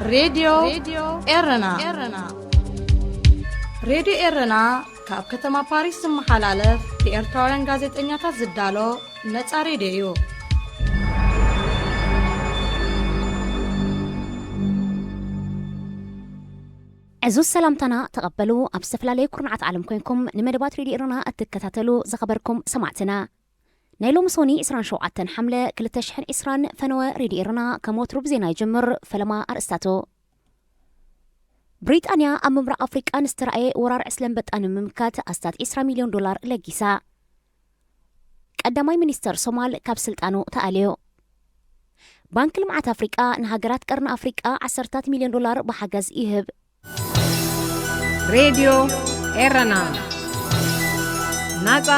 ሬድዮ ኤረና። ሬድዮ ኤረና ካብ ከተማ ፓሪስ ዝመሓላለፍ ብኤርትራውያን ጋዜጠኛታት ዝዳሎ ነጻ ሬድዮ እዩ። ዕዙዝ ሰላምታና ተቐበሉ። ኣብ ዝተፈላለዩ ኩርናዓት ዓለም ኮይንኩም ንመደባት ሬድዮ ኤረና እትከታተሉ ዝኸበርኩም ሰማዕትና፣ ናይ ሎሚ ሶኒ ዕስራን ሸውዓተን ሓምለ ክልተ ሽሕን ዕስራን ፈነወ ሬድዮ ኤረና ከም ወትሩ ብዜና ይጅምር። ፈለማ ኣርእስታቱ። ብሪጣንያ ኣብ ምብራቕ ኣፍሪቃ ንዝተራእየ ወራር ዕስለ ኣንበጣ ንምምካት ኣስታት ዕስራ ሚልዮን ዶላር ለጊሳ። ቀዳማይ ሚኒስተር ሶማል ካብ ስልጣኑ ተኣልዩ። ባንክ ልምዓት ኣፍሪቃ ንሃገራት ቀርኒ ኣፍሪቃ ዓሰርታት ሚልዮን ዶላር ብሓገዝ ይህብ። ሬድዮ ኤረና፣ ናጻ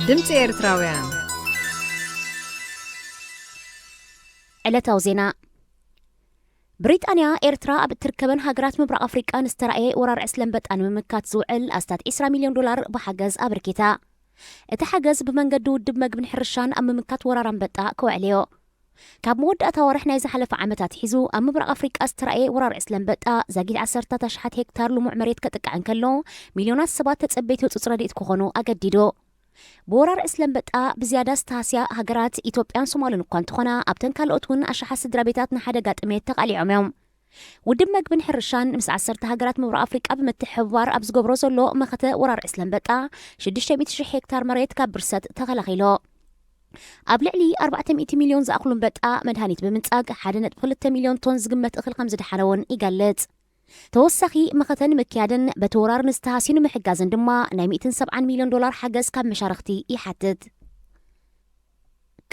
ድምጺ ኤርትራውያን። ዕለታዊ ዜና። ብሪጣንያ፣ ኤርትራ ኣብ እትርከበን ሃገራት ምብራቕ ኣፍሪቃ ንዝተራእየ ወራር ዕስለ ኣንበጣ ንምምካት ዝውዕል ኣስታት ዕስራ ሚልዮን ዶላር ብሓገዝ ኣበርኪታ። እቲ ሓገዝ ብመንገዲ ውድብ መግብን ሕርሻን ኣብ ምምካት ወራር ኣንበጣ ክውዕል እዩ። ካብ መወዳእታ ወርሒ ናይ ዝሓለፈ ዓመት ኣትሒዙ ኣብ ምብራቕ ኣፍሪቃ ዝተራእየ ወራር ዕስለ ኣንበጣ ዛጊት ዓሰርታት ኣሽሓት ሄክታር ልሙዕ መሬት ከጥቅዕ እንከሎ፣ ሚልዮናት ሰባት ተጸበይቲ ህጹጽ ረድኤት ክኾኑ ኣገዲዱ። ብወራር ዕስለ ኣንበጣ ብዝያዳ ዝተሃስያ ሃገራት ኢትዮጵያን ሶማልን እኳ እንተኾና፣ ኣብተን ካልኦት እውን ኣሽሓት ስድራ ቤታት ንሓደጋ ጥሜት ተቓሊዖም እዮም። ውድብ መግብን ሕርሻን ምስ ዓሰርተ ሃገራት ምብራቕ ኣፍሪቃ ብምትሕብባር ኣብ ዝገብሮ ዘሎ መኸተ ወራር ዕስለ ኣንበጣ፣ ሽዱሽተ ሚእቲ ሽሕ ሄክታር መሬት ካብ ብርሰት ተኸላኺሉ። ኣብ ልዕሊ ኣርባዕተ ሚእቲ ሚልዮን ዝኣኽሉ ኣንበጣ መድሃኒት ብምንጻግ፣ ሓደ ነጥቢ ክልተ ሚልዮን ቶን ዝግመት እኽሊ ከም ዝደሓነ እውን ይገልጽ። ተወሳኺ መኸተ ንምክያድን በቲ ወራር ንዝተሃስዩ ንምሕጋዝን ድማ ናይ ሚእትን ሰብዓን ሚልዮን ዶላር ሓገዝ ካብ መሻርኽቲ ይሓትት።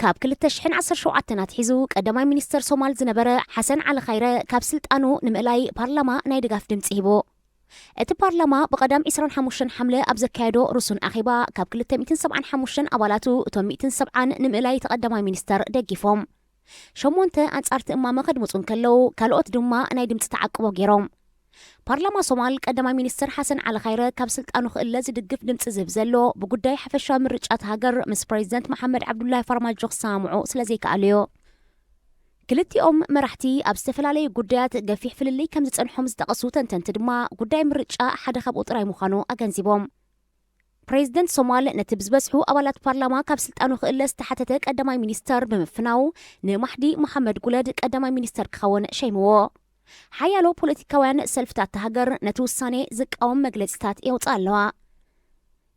ካብ ክልተ ሽሕን ዓሰርተ ሸውዓተን ኣትሒዙ ቀዳማይ ሚኒስተር ሶማል ዝነበረ ሓሰን ዓሊ ኻይረ ካብ ስልጣኑ ንምእላይ ፓርላማ ናይ ድጋፍ ድምጺ ሂቡ። እቲ ፓርላማ ብቐዳም ዕስራን ሓሙሽተን ሓምለ ኣብ ዘካየዶ ርሱን ኣኼባ፣ ካብ ክልተ ሚእትን ሰብዓን ሓሙሽተን ኣባላቱ እቶም ሚእትን ሰብዓን ንምእላይ እቲ ቀዳማይ ሚኒስተር ደጊፎም። ሸሞንተ ኣንጻርቲ እማመ ከድምጹ እንከለዉ፣ ካልኦት ድማ ናይ ድምጺ ተዓቅቦ ገይሮም። ፓርላማ ሶማል ቀዳማይ ሚኒስተር ሓሰን ዓሊ ኻይረ ካብ ስልጣኑ ክእለ ዝድግፍ ድምጺ ዝህብ ዘሎ፣ ብጉዳይ ሓፈሻዊ ምርጫ እታ ሃገር ምስ ፕሬዚደንት መሓመድ ዓብዱላሂ ፋርማጆ ክሰማምዑ ስለ ዘይከኣሉ እዩ። ክልቲኦም መራሕቲ ኣብ ዝተፈላለዩ ጉዳያት ገፊሕ ፍልልይ ከም ዝጸንሖም ዝጠቐሱ ተንተንቲ ድማ፣ ጉዳይ ምርጫ ሓደ ካብኡ ጥራይ ምዃኑ ኣገንዚቦም። ፕሬዚደንት ሶማል ነቲ ብዝበዝሑ ኣባላት ፓርላማ ካብ ስልጣኑ ክእለ ዝተሓተተ ቀዳማይ ሚኒስተር ብምፍናው፣ ንማሕዲ መሓመድ ጉለድ ቀዳማይ ሚኒስተር ክኸውን ሸይምዎ። ሓያሎ ፖለቲካውያን ሰልፍታት እታ ሃገር ነቲ ውሳኔ ዝቃወም መግለጺታት የውጽኣ ኣለዋ።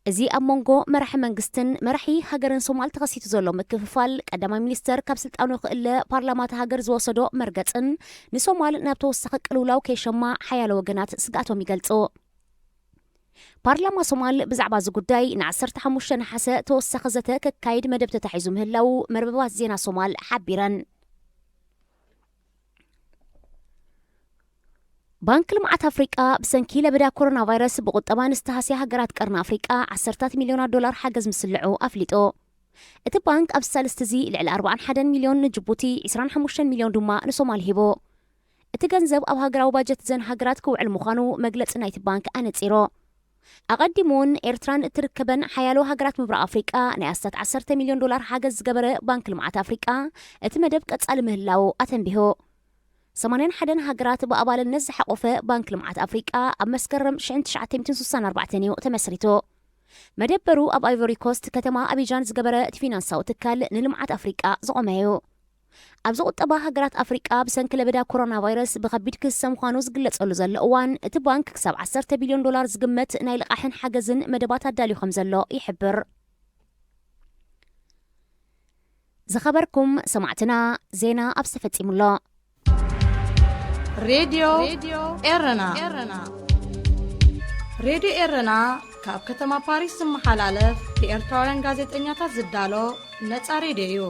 እዚ ኣብ መንጎ መራሒ መንግስትን መራሒ ሃገርን ሶማል ተኸሲቱ ዘሎ ምክፍፋል፣ ቀዳማይ ሚኒስተር ካብ ስልጣኑ ክእለ ፓርላማ እታ ሃገር ዝወሰዶ መርገጽን ንሶማል ናብ ተወሳኺ ቅልውላው ከይሸማ ሓያሎ ወገናት ስግኣቶም ይገልጹ። ፓርላማ ሶማል ብዛዕባ እዚ ጉዳይ ንዓሰርተ ሓሙሽተ ነሓሰ ተወሳኺ ዘተ ከካይድ መደብ ተታሒዙ ምህላው መርበባት ዜና ሶማል ሓቢረን። ባንክ ልምዓት ኣፍሪቃ ብሰንኪ ለበዳ ኮሮና ቫይረስ ብቁጠባ ንዝተሃስያ ሃገራት ቀርኒ ኣፍሪቃ ዓሰርታት ሚልዮናት ዶላር ሓገዝ ምስልዑ ኣፍሊጡ። እቲ ባንክ ኣብዚ ሳልስቲ እዚ ልዕሊ ኣርባዓን ሓደን ሚልዮን ንጅቡቲ፣ ዕስራን ሓሙሽተን ሚልዮን ድማ ንሶማል ሂቡ። እቲ ገንዘብ ኣብ ሃገራዊ ባጀት ዘን ሃገራት ክውዕል ምዃኑ መግለጺ ናይቲ ባንክ ኣነጺሩ። ኣቐዲሙ እውን ኤርትራን እትርከበን ሓያሎ ሃገራት ምብራቕ ኣፍሪቃ ናይ ኣስታት ዓሰርተ ሚልዮን ዶላር ሓገዝ ዝገበረ ባንክ ልምዓት ኣፍሪቃ፣ እቲ መደብ ቀጻሊ ምህላዉ ኣተንቢሁ። ሰማንያን ሓደን ሃገራት ብኣባልነት ዝሓቖፈ ባንክ ልምዓት ኣፍሪቃ ኣብ መስከረም ሽሕን ትሽዓተ ሚእትን ስሳን ኣርባዕተን እዩ ተመስሪቱ። መደበሩ ኣብ ኣይቮሪ ኮስት ከተማ ኣቢጃን ዝገበረ እቲ ፊናንሳዊ ትካል ንልምዓት ኣፍሪቃ ዝቖመ እዩ። ኣብዚ ቁጠባ ሃገራት ኣፍሪቃ ብሰንኪ ለበዳ ኮሮና ቫይረስ ብኸቢድ ክህሰ ምዃኑ ዝግለጸሉ ዘሎ እዋን፣ እቲ ባንክ ክሳብ ዓሰርተ ቢልዮን ዶላር ዝግመት ናይ ልቓሕን ሓገዝን መደባት ኣዳልዩ ከም ዘሎ ይሕብር። ዝኸበርኩም ሰማዕትና፣ ዜና ኣብዚ ተፈጺሙ ኣሎ። ሬድዮ ኤረና። ሬድዮ ኤረና ካብ ከተማ ፓሪስ ዝመሓላለፍ ብኤርትራውያን ጋዜጠኛታት ዝዳሎ ነጻ ሬድዮ እዩ።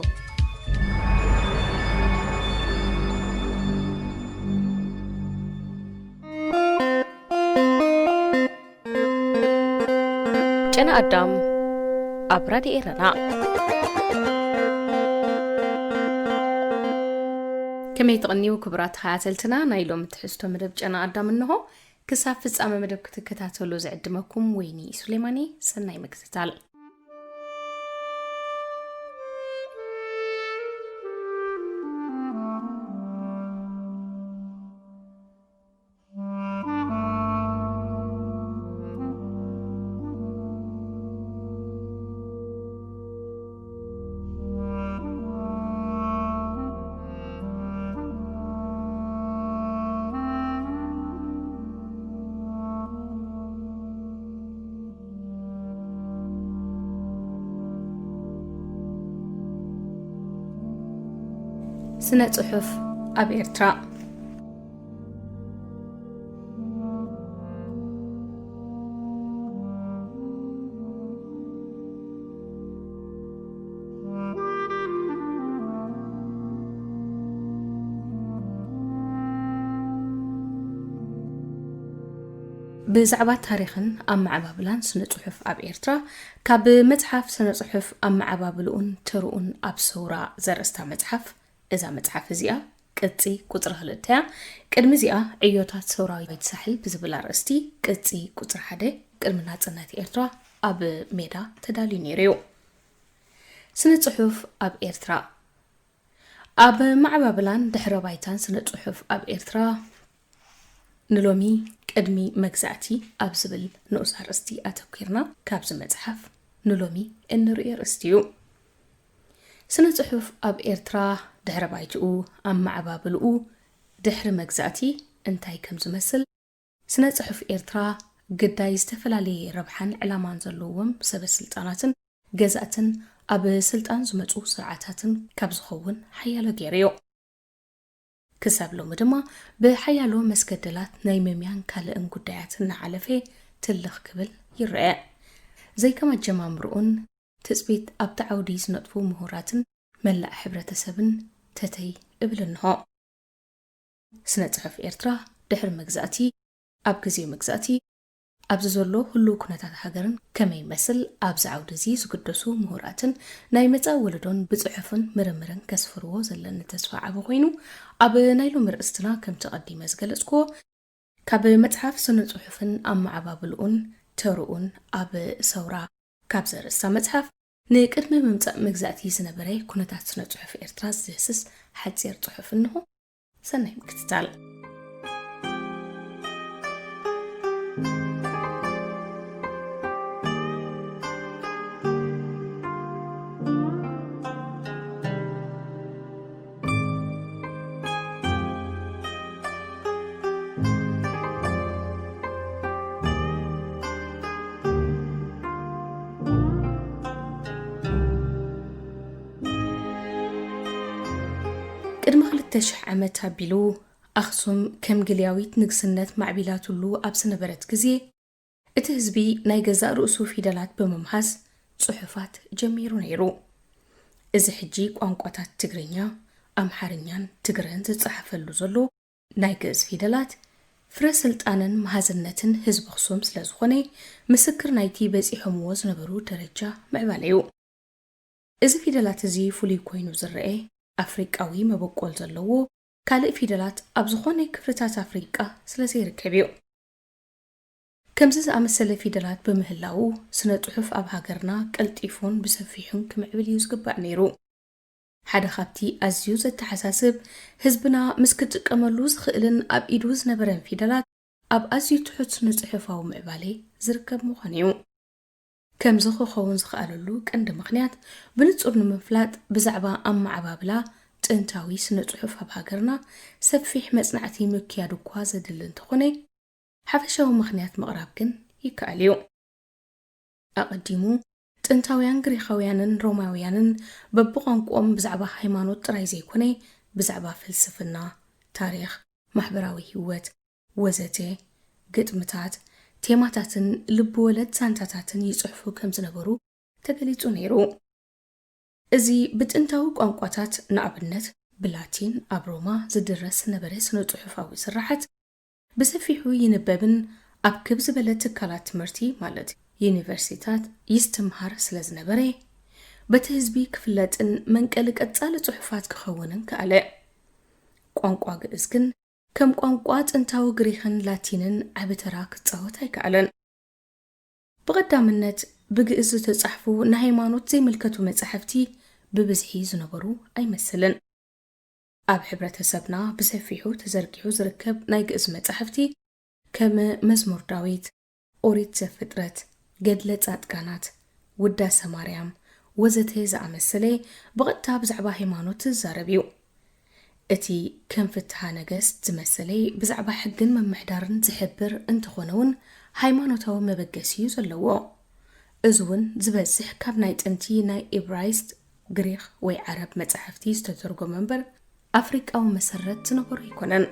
ጨና ኣዳም ኣብ ራድዮ ኤረና። ከመይ ትቕንዩ ክቡራት ተኸታተልትና፣ ናይ ሎሚ ትሕዝቶ መደብ ጨና ኣዳም እንሆ። ክሳብ ፍጻመ መደብ ክትከታተሉ ዝዕድመኩም ወይኒ ሱሌማኒ። ሰናይ ምክትታል። ስነ ጽሑፍ ኣብ ኤርትራ። ብዛዕባ ታሪኽን ኣመዓባብላን ስነ ጽሑፍ ኣብ ኤርትራ፣ ካብ መጽሓፍ ስነ ጽሑፍ ኣመዓባብልኡን ተርኡን ኣብ ሰውራ ዘርእስታ መጽሓፍ፣ እዛ መጽሓፍ እዚኣ ቅጺ ቁጽሪ ክልተ እያ። ቅድሚ እዚኣ ዕዮታት ሰውራዊት ሳሕል ብዝብል ኣርእስቲ ቅጺ ቁጽሪ ሓደ ቅድሚ ናጽነት ኤርትራ ኣብ ሜዳ ተዳልዩ ነይሩ እዩ። ስነ ጽሑፍ ኣብ ኤርትራ። ኣብ መዓባብላን ድሕረ ባይታን ስነ ጽሑፍ ኣብ ኤርትራ ንሎሚ ቅድሚ መግዛእቲ ኣብ ዝብል ንኡስ ኣርእስቲ ኣተኲርና ካብዚ መጽሓፍ ንሎሚ እንርእዮ ኣርእስቲ እዩ። ስነ ጽሑፍ ኣብ ኤርትራ ድሕረ ባይትኡ፣ ኣመዓባብልኡ ድሕሪ መግዛእቲ እንታይ ከም ዝመስል፣ ስነ ጽሑፍ ኤርትራ ግዳይ ዝተፈላለየ ረብሓን ዕላማን ዘለዎም ሰበ ስልጣናትን ገዛእትን ኣብ ስልጣን ዝመጹ ስርዓታትን ካብ ዝኸውን ሓያሎ ገይሩ እዩ። ክሳብ ሎሚ ድማ ብሓያሎ መስገደላት ናይ መምያን ካልእን ጉዳያት እናሓለፈ ትልኽ ክብል ይረአ። ዘይከም ኣጀማምርኡን ትጽቢት ኣብቲ ዓውዲ ዝነጥፉ ምሁራትን መላእ ሕብረተሰብን ተተይ እብል እንሆ። ስነ ጽሑፍ ኤርትራ ድሕሪ መግዛእቲ፣ ኣብ ግዜ መግዛእቲ፣ ኣብዚ ዘሎ ህሉው ኩነታት ሃገርን ከመይ ይመስል፣ ኣብዚ ዓውዲ እዚ ዝግደሱ ምሁራትን ናይ መጻኢ ወለዶን ብጽሑፍን ምርምርን ከስፍርዎ ዘለኒ ተስፋ ዓቢ ኮይኑ፣ ኣብ ናይ ሎሚ ርእስትና ከምቲ ቀዲመ ዝገለጽክዎ፣ ካብ መጽሓፍ ስነ ጽሑፍን ኣመዓባብልኡን ተርኡን ኣብ ሰውራ ካብ ዘርእስታ መጽሓፍ፣ ንቅድሚ ምምጻእ መግዛእቲ ዝነበረ ኩነታት ስነ ጽሑፍ ኤርትራ ዝድህስስ ሓጺር ጽሑፍ እንሆ። ሰናይ ምክትታል። ቅድሚ ክልተ ሽሕ ዓመት ኣቢሉ ኣኽሱም ከም ግልያዊት ንግስነት ማዕቢላትሉ ኣብ ዝነበረት ግዜ፣ እቲ ህዝቢ ናይ ገዛእ ርእሱ ፊደላት ብምምሃዝ ጽሑፋት ጀሚሩ ነይሩ። እዚ ሕጂ ቋንቋታት ትግርኛ፣ ኣምሓርኛን ትግረን ዝጸሓፈሉ ዘሎ ናይ ግእዝ ፊደላት፣ ፍረ ስልጣነን መሃዝነትን ህዝቢ ኣኽሱም ስለ ዝኾነ፣ ምስክር ናይቲ በጺሖምዎ ዝነበሩ ደረጃ ምዕባለ እዩ። እዚ ፊደላት እዚ ፍሉይ ኮይኑ ዝረኤ፣ ኣፍሪቃዊ መበቆል ዘለዎ፣ ካልእ ፊደላት ኣብ ዝኾነ ክፍልታት ኣፍሪቃ ስለ ዘይርከብ እዩ። ከምዚ ዝኣመሰለ ፊደላት ብምህላዉ፣ ስነ ጽሑፍ ኣብ ሃገርና ቀልጢፉን ብሰፊሑን ክምዕብል እዩ ዝግባእ ነይሩ። ሓደ ካብቲ ኣዝዩ ዘተሓሳስብ፣ ህዝብና ምስ ክጥቀመሉ ዝኽእልን ኣብ ኢዱ ዝነበረን ፊደላት፣ ኣብ ኣዝዩ ትሑት ስነ ጽሑፋዊ ምዕባለ ዝርከብ ምዃኑ እዩ። ከምዚ ክኸውን ዝኸኣለሉ ቀንዲ ምኽንያት ብንጹር ንምፍላጥ፣ ብዛዕባ ኣመዓባብላ ጥንታዊ ስነ ጽሑፍ ኣብ ሃገርና ሰፊሕ መጽናዕቲ ምክያድ እኳ ዘድሊ እንተኾነ፣ ሓፈሻዊ ምኽንያት ምቕራብ ግን ይከኣል እዩ። ኣቐዲሙ፣ ጥንታውያን ግሪኻውያንን ሮማውያንን በብቋንቋኦም ብዛዕባ ሃይማኖት ጥራይ ዘይኮነ፣ ብዛዕባ ፍልስፍና፣ ታሪኽ፣ ማሕበራዊ ህይወት፣ ወዘተ፣ ግጥምታት፣ ቴማታትን ልብወለድ ዛንታታትን ይጽሕፉ ከም ዝነበሩ ተገሊጹ ነይሩ። እዚ ብጥንታዊ ቋንቋታት፣ ንኣብነት ብላቲን፣ ኣብ ሮማ ዝድረስ ዝነበረ ስነ ጽሑፋዊ ስርሓት ብሰፊሑ ይንበብን ኣብ ክብ ዝበለ ትካላት ትምህርቲ፣ ማለት ዩኒቨርሲታት፣ ይስትምሃር ስለ ዝነበረ፣ በቲ ህዝቢ ክፍለጥን መንቀሊ ቀጻሊ ጽሑፋት ክኸውንን ከኣለ። ቋንቋ ግእዝ ግን ከም ቋንቋ ጥንታዊ ግሪኽን ላቲንን ዓቢ ተራ ክጻወት ኣይከኣለን። ብቐዳምነት፣ ብግእዝ ዝተጻሕፉ ንሃይማኖት ዘይምልከቱ መጻሕፍቲ ብብዝሒ ዝነበሩ ኣይመስልን። ኣብ ሕብረተሰብና ብሰፊሑ ተዘርጊሑ ዝርከብ ናይ ግእዝ መጻሕፍቲ፣ ከም መዝሙር ዳዊት፣ ኦሪት ዘፍጥረት፣ ገድለ ጻድቃናት፣ ውዳሰ ማርያም፣ ወዘተ ዝኣመሰለ፣ ብቐጥታ ብዛዕባ ሃይማኖት ዝዛረብ እዩ። እቲ ከም ፍትሓ ነገስት ዝመሰለ ብዛዕባ ሕግን ምምሕዳርን ዝሕብር እንተኾነ እውን፣ ሃይማኖታዊ መበገሲ እዩ ዘለዎ። እዚ እውን ዝበዝሕ ካብ ናይ ጥንቲ ናይ ኢብራይስጥ፣ ግሪኽ ወይ ዓረብ መጻሕፍቲ ዝተተርጎመ እምበር፣ ኣፍሪቃዊ መሰረት ዝነበሮ ኣይኮነን።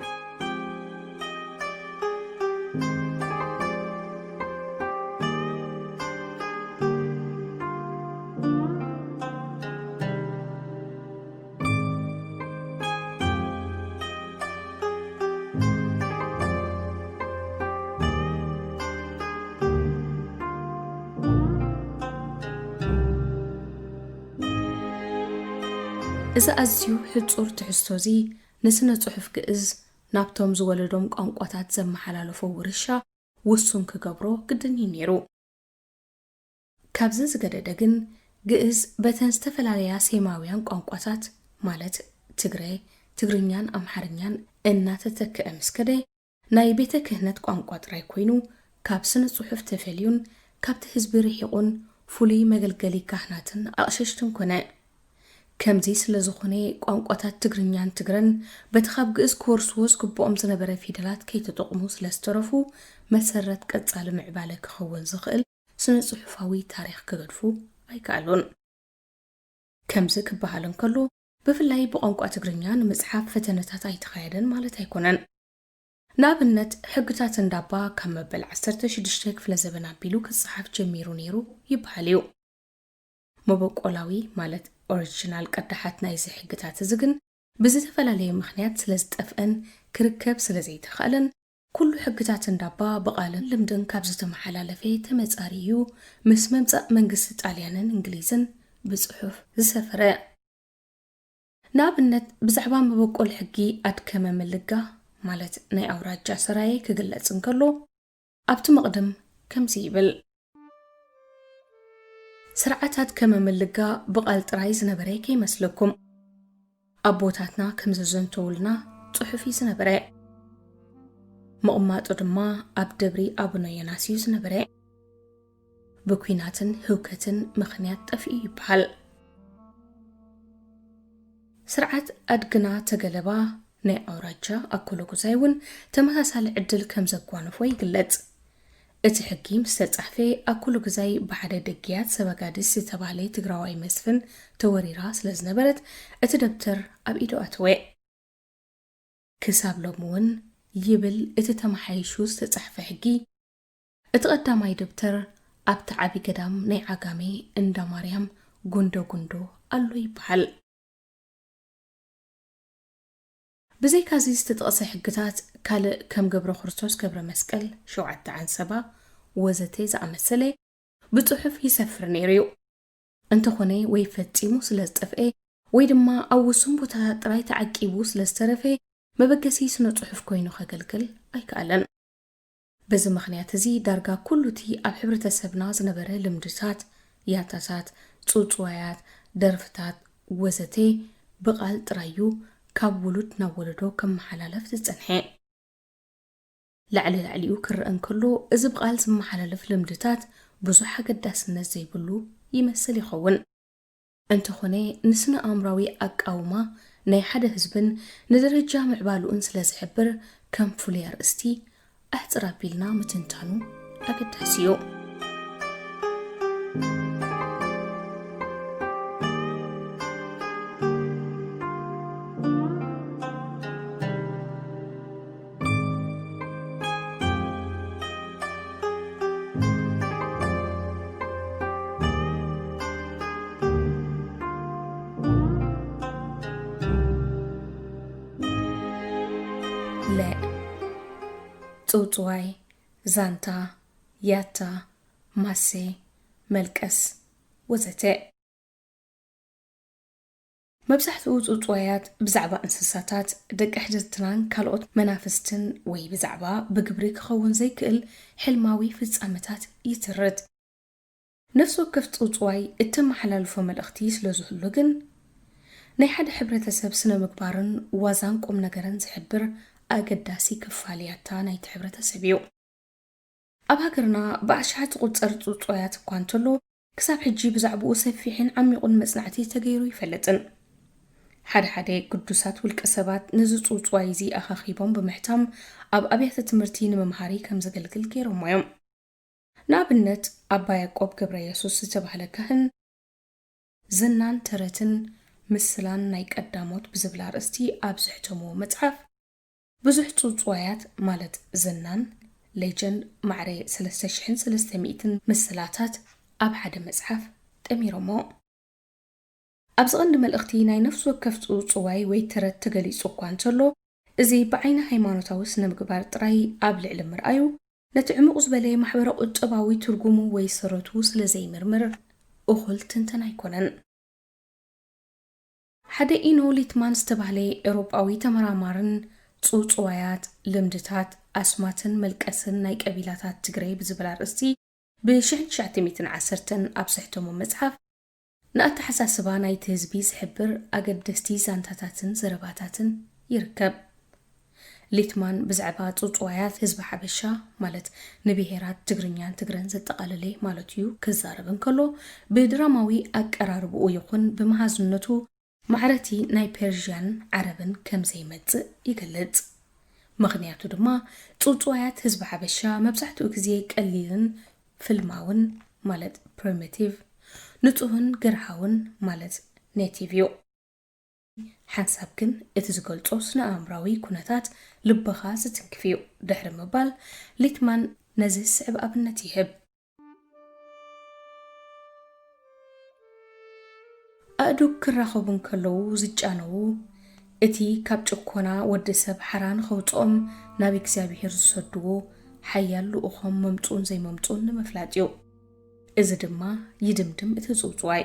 እዚ ኣዝዩ ሕጹር ትሕዝቶ እዚ፣ ንስነ ጽሑፍ ግእዝ ናብቶም ዝወለዶም ቋንቋታት ዘመሓላለፎ ውርሻ ውሱን ክገብሮ ግድን እዩ ነይሩ። ካብዚ ዝገደደ ግን፣ ግእዝ በተን ዝተፈላለያ ሴማውያን ቋንቋታት፣ ማለት ትግረ፣ ትግርኛን ኣምሓርኛን እናተተክአ ምስ ከደ፣ ናይ ቤተ ክህነት ቋንቋ ጥራይ ኮይኑ፣ ካብ ስነ ጽሑፍ ተፈልዩን ካብቲ ህዝቢ ርሒቑን፣ ፍሉይ መገልገሊ ካህናትን ኣቕሸሽትን ኮነ። ከምዚ ስለ ዝኾነ፣ ቋንቋታት ትግርኛን ትግረን በቲ ካብ ግእዝ ክወርስዎ ዝግብኦም ዝነበረ ፊደላት ከይተጠቕሙ ስለ ዝተረፉ፣ መሰረት ቀጻሊ ምዕባለ ክኸውን ዝኽእል ስነ ጽሑፋዊ ታሪኽ ክገድፉ ኣይከኣሉን። ከምዚ ክበሃል እንከሎ፣ ብፍላይ ብቋንቋ ትግርኛ ንምጽሓፍ ፈተነታት ኣይተኻየደን ማለት ኣይኮነን። ንኣብነት፣ ሕግታት እንዳባ ካብ መበል ዓሰርተ ሽዱሽተ ክፍለ ዘበን ኣቢሉ ክጸሓፍ ጀሚሩ ነይሩ ይበሃል እዩ። መበቆላዊ፣ ማለት ኦሪጂናል ቅዳሓት ናይዚ ሕግታት እዚ ግን፣ ብዝተፈላለየ ምኽንያት ስለ ዝጠፍአን ክርከብ ስለ ዘይተኻእለን፣ ኩሉ ሕግታት እንዳባ ብቓልን ልምድን ካብ ዝተመሓላለፈ ተመጻሪ እዩ ምስ ምምጻእ መንግስቲ ጣልያንን እንግሊዝን ብጽሑፍ ዝሰፈረ። ንኣብነት፣ ብዛዕባ መበቆል ሕጊ ኣድከመ ምልጋ፣ ማለት ናይ ኣውራጃ ሰራየ ክግለጽ እንከሎ፣ ኣብቲ መቕድም ከምዚ ይብል። ስርዓት ኣድከመ ምልጋ ብቓል ጥራይ ዝነበረ ከይመስለኩም። ኣቦታትና ከም ዘዘንተውልና ጽሑፍ እዩ ዝነበረ። ምቕማጡ ድማ ኣብ ደብሪ ኣቡነ ዮናስ እዩ ዝነበረ። ብኲናትን ህውከትን ምኽንያት ጠፊኡ ይበሃል። ስርዓት ኣድግና ተገለባ ናይ ኣውራጃ ኣኮሎጉዛይ እውን ተመሳሳሊ ዕድል ከም ዘጓነፎ ይግለጽ። እቲ ሕጊ ምስ ተጻሕፈ፣ ኣኮሎጉዛይ ብሓደ ደግያት ሰብ ኣጋድስ ዝተባህለ ትግራዋይ መስፍን ተወሪራ ስለ ዝነበረት፣ እቲ ደብተር ኣብ ኢዱ ኣተወ። ክሳብ ሎሚ እውን ይብል እቲ ተመሓይሹ ዝተጻሕፈ ሕጊ፣ እቲ ቀዳማይ ደብተር ኣብቲ ዓቢ ገዳም ናይ ዓጋመ እንዳ ማርያም ጉንዶ ጉንዶ ኣሎ ይበሃል። ብዘይካዚ ዝተጠቕሰ ሕግታት፣ ካልእ ከም ገብረ ክርስቶስ ገብረ መስቀል፣ ሸውዓተ ዓንሰባ፣ ወዘተ ዝኣመሰለ ብጽሑፍ ይሰፍር ነይሩ እዩ። እንተኾነ፣ ወይ ፈጺሙ ስለ ዝጠፍኤ፣ ወይ ድማ ኣብ ውሱን ቦታታት ጥራይ ተዓቂቡ ስለ ዝተረፈ፣ መበገሲ ስነ ጽሑፍ ኮይኑ ከገልግል ኣይከኣለን። በዚ ምኽንያት እዚ፣ ዳርጋ ኩሉ እቲ ኣብ ሕብረተሰብና ዝነበረ ልምድታት፣ ያታታት፣ ጽውጽዋያት፣ ደርፍታት፣ ወዘተ ብቓል ጥራይ እዩ ካብ ውሉድ ናብ ወለዶ ከመሓላለፍ ዝጸንሐ። ላዕሊ ላዕሊኡ ክረአ እንከሎ፣ እዚ ብቓል ዝመሓላለፍ ልምድታት ብዙሕ ኣገዳስነት ዘይብሉ ይመስል ይኸውን። እንተኾነ፣ ንስነ ኣእምራዊ ኣቃውማ ናይ ሓደ ህዝብን ንደረጃ ምዕባልኡን ስለ ዝሕብር፣ ከም ፍሉይ ኣርእስቲ ኣሕጽር ኣቢልና ምትንታኑ ኣገዳሲ እዩ። ለ፣ ጽውጽዋይ፣ ዛንታ፣ ያታ፣ ማሴ፣ መልቀስ፣ ወዘተ። መብዛሕትኡ ጽውጽዋያት ብዛዕባ እንስሳታት፣ ደቂ ሕድርትናን ካልኦት መናፍስትን፣ ወይ ብዛዕባ ብግብሪ ክኸውን ዘይክእል ሕልማዊ ፍጻመታት ይትርት። ነፍሲ ወከፍ ጽውጽዋይ እተመሓላልፎ መልእኽቲ ስለ ዝህሉ ግን፣ ናይ ሓደ ሕብረተሰብ ስነ ምግባርን ዋዛን ቁም ነገርን ዝሕብር ኣገዳሲ ክፋል ያታ ናይቲ ሕብረተሰብ እዩ። ኣብ ሃገርና ብኣሽሓት ዝቑጸር ጽውጽዋያት እኳ እንተሎ፣ ክሳብ ሕጂ ብዛዕባኡ ሰፊሕን ዓሚቑን መጽናዕቲ ተገይሩ ይፈልጥን። ሓደ ሓደ ግዱሳት ውልቀ ሰባት ነዚ ጽውጽዋይ እዚ ኣኻኺቦም ብምሕታም፣ ኣብ ኣብያተ ትምህርቲ ንመምሃሪ ከም ዘገልግል ገይሮሞ እዮም። ንኣብነት፣ ኣባ ያዕቆብ ገብረ የሱስ ዝተባህለ ካህን፣ ዝናን ተረትን ምስላን ናይ ቀዳሞት ብዝብል ኣርእስቲ ኣብ ዘሕተምዎ መጽሓፍ፣ ብዙሕ ጽውጽዋያት ማለት ዝናን ሌጀንድ ማዕረ ሰለስተ ሽሕን ሰለስተ ሚእትን ምስላታት ኣብ ሓደ መጽሓፍ ጠሚሮሞ። ኣብዚ ቀንዲ መልእኽቲ ናይ ነፍሲ ወከፍ ጽውጽዋይ ወይ ተረት ተገሊጹ እኳ እንተሎ፣ እዚ ብዓይኒ ሃይማኖታዊ ስነ ምግባር ጥራይ ኣብ ልዕሊ ምርኣዩ፣ ነቲ ዕሙቕ ዝበለ ማሕበረ ቁጠባዊ ትርጉሙ ወይ ሰረቱ ስለ ዘይምርምር፣ እኹል ትንተና ኣይኮነን። ሓደ ኢኖ ሊትማን ዝተባህለ ኤውሮጳዊ ተመራማርን ጽውጽዋያት፣ ልምድታት፣ ኣስማትን መልቀስን ናይ ቀቢላታት ትግሬ ብዝብል ኣርእስቲ ብ ሽሕን ትሽዓተ ሚእትን ዓሰርተን ኣብ ዘሕተሞ መጽሓፍ፣ ንኣተሓሳስባ ናይቲ ህዝቢ ዝሕብር ኣገደስቲ ዛንታታትን ዘረባታትን ይርከብ። ሊትማን ብዛዕባ ጽውጽዋያት ህዝቢ ሓበሻ፣ ማለት ንብሄራት ትግርኛን ትግረን ዘጠቓለለ ማለት እዩ፣ ክዛረብ እንከሎ፣ ብድራማዊ ኣቀራርብኡ ይኹን ብመሃዝነቱ ማዕረቲ ናይ ፐርዥያን ዓረብን ከም ዘይመጽእ ይገልጽ። ምኽንያቱ ድማ፣ ጽውጽዋያት ህዝቢ ሓበሻ መብዛሕትኡ ግዜ ቀሊልን ፍልማውን፣ ማለት ፕሪሚቲቭ፣ ንጹህን ገርሃውን፣ ማለት ኔቲቭ እዩ። ሓንሳብ ግን እቲ ዝገልጾ ስነ ኣእምራዊ ኩነታት ልብኻ ዝትንክፍ እዩ ድሕሪ ምባል፣ ሊትማን ነዚ ዝስዕብ ኣብነት ይህብ። ኣእዱግ ክራኸቡ እንከለዉ ዝጫነዉ፣ እቲ ካብ ጭኮና ወዲ ሰብ ሓራ ንኸውጽኦም ናብ እግዚኣብሄር ዝሰድዎ ሓያል ልኡኾም መምጽኡን ዘይመምጽኡን ንምፍላጥ እዩ። እዚ ድማ ይድምድም እቲ ጽውጽዋይ።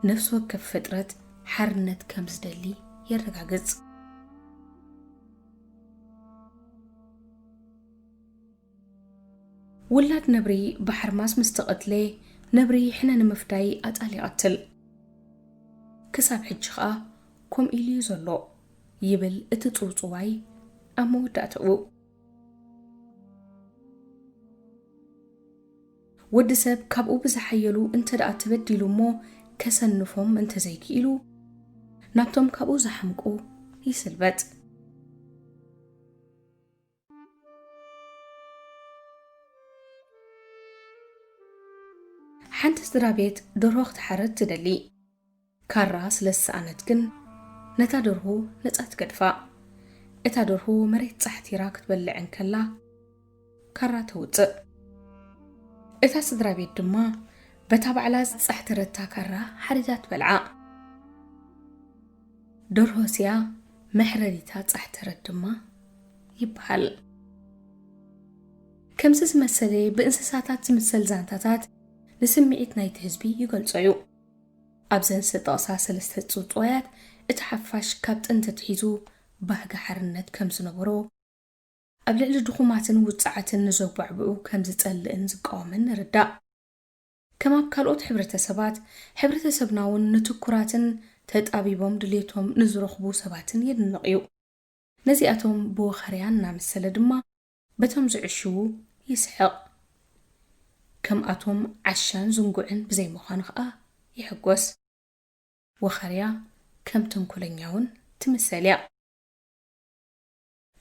ነፍሲ ወከፍ ፍጥረት ሓርነት ከም ዝደሊ የረጋግጽ። ውላድ ነብሪ ብሓርማዝ ምስ ተቐትለ፣ ነብሪ ሕነ ንምፍዳይ ኣጣል ይቐትል። ክሳብ ሕጂ ኸኣ ከምኡ ኢሉ እዩ ዘሎ፣ ይብል እቲ ጽውጽዋይ ኣብ መወዳእታኡ። ወዲ ሰብ ካብኡ ብዝሓየሉ እንተ ደኣ ተበዲሉ እሞ ከሰንፎም እንተዘይክኢሉ፣ ናብቶም ካብኡ ዝሓምቁ ይስልበጥ። ሓንቲ ስድራ ቤት ደርሆ ክትሓርድ ትደሊ። ካራ ስለ ዝሰኣነት ግን ነታ ደርሁ ነጻ ትገድፋ። እታ ደርሁ መሬት ጻሕቲራ ክትበልዕ እንከላ ካራ ተውጽእ። እታ ስድራ ቤት ድማ በታ ባዕላ ዝጻሕተረታ ካራ ሓሪዳ ትበልዓ። ደርሆ ስያ መሕረዲታ ጻሕተረት ድማ ይበሃል። ከምዚ ዝመሰለ ብእንስሳታት ዝምሰል ዛንታታት ንስምዒት ናይቲ ህዝቢ ይገልጾ እዩ። ኣብዘን ዝተጠቕሳ ሰለስተ ጽውጽዋያት እቲ ሓፋሽ ካብ ጥንቲ ኣትሒዙ ባህጊ ሓርነት ከም ዝነበሮ፣ ኣብ ልዕሊ ድኹማትን ውጽዓትን ንዘጓዕብኡ ከም ዝጸልእን ዝቃወምን ንርዳእ። ከም ኣብ ካልኦት ሕብረተሰባት፣ ሕብረተሰብና እውን ንትኩራትን ተጣቢቦም ድሌቶም ንዝረኽቡ ሰባትን የድንቕ እዩ። ነዚኣቶም ብወኸርያ እናመሰለ ድማ በቶም ዝዕሽዉ ይስሕቕ። ከምኣቶም ዓሻን ዝንጉዕን ብዘይምዃኑ ኸኣ ይሕጎስ። ወኸርያ ከም ተንኮለኛ እውን ትምሰል እያ።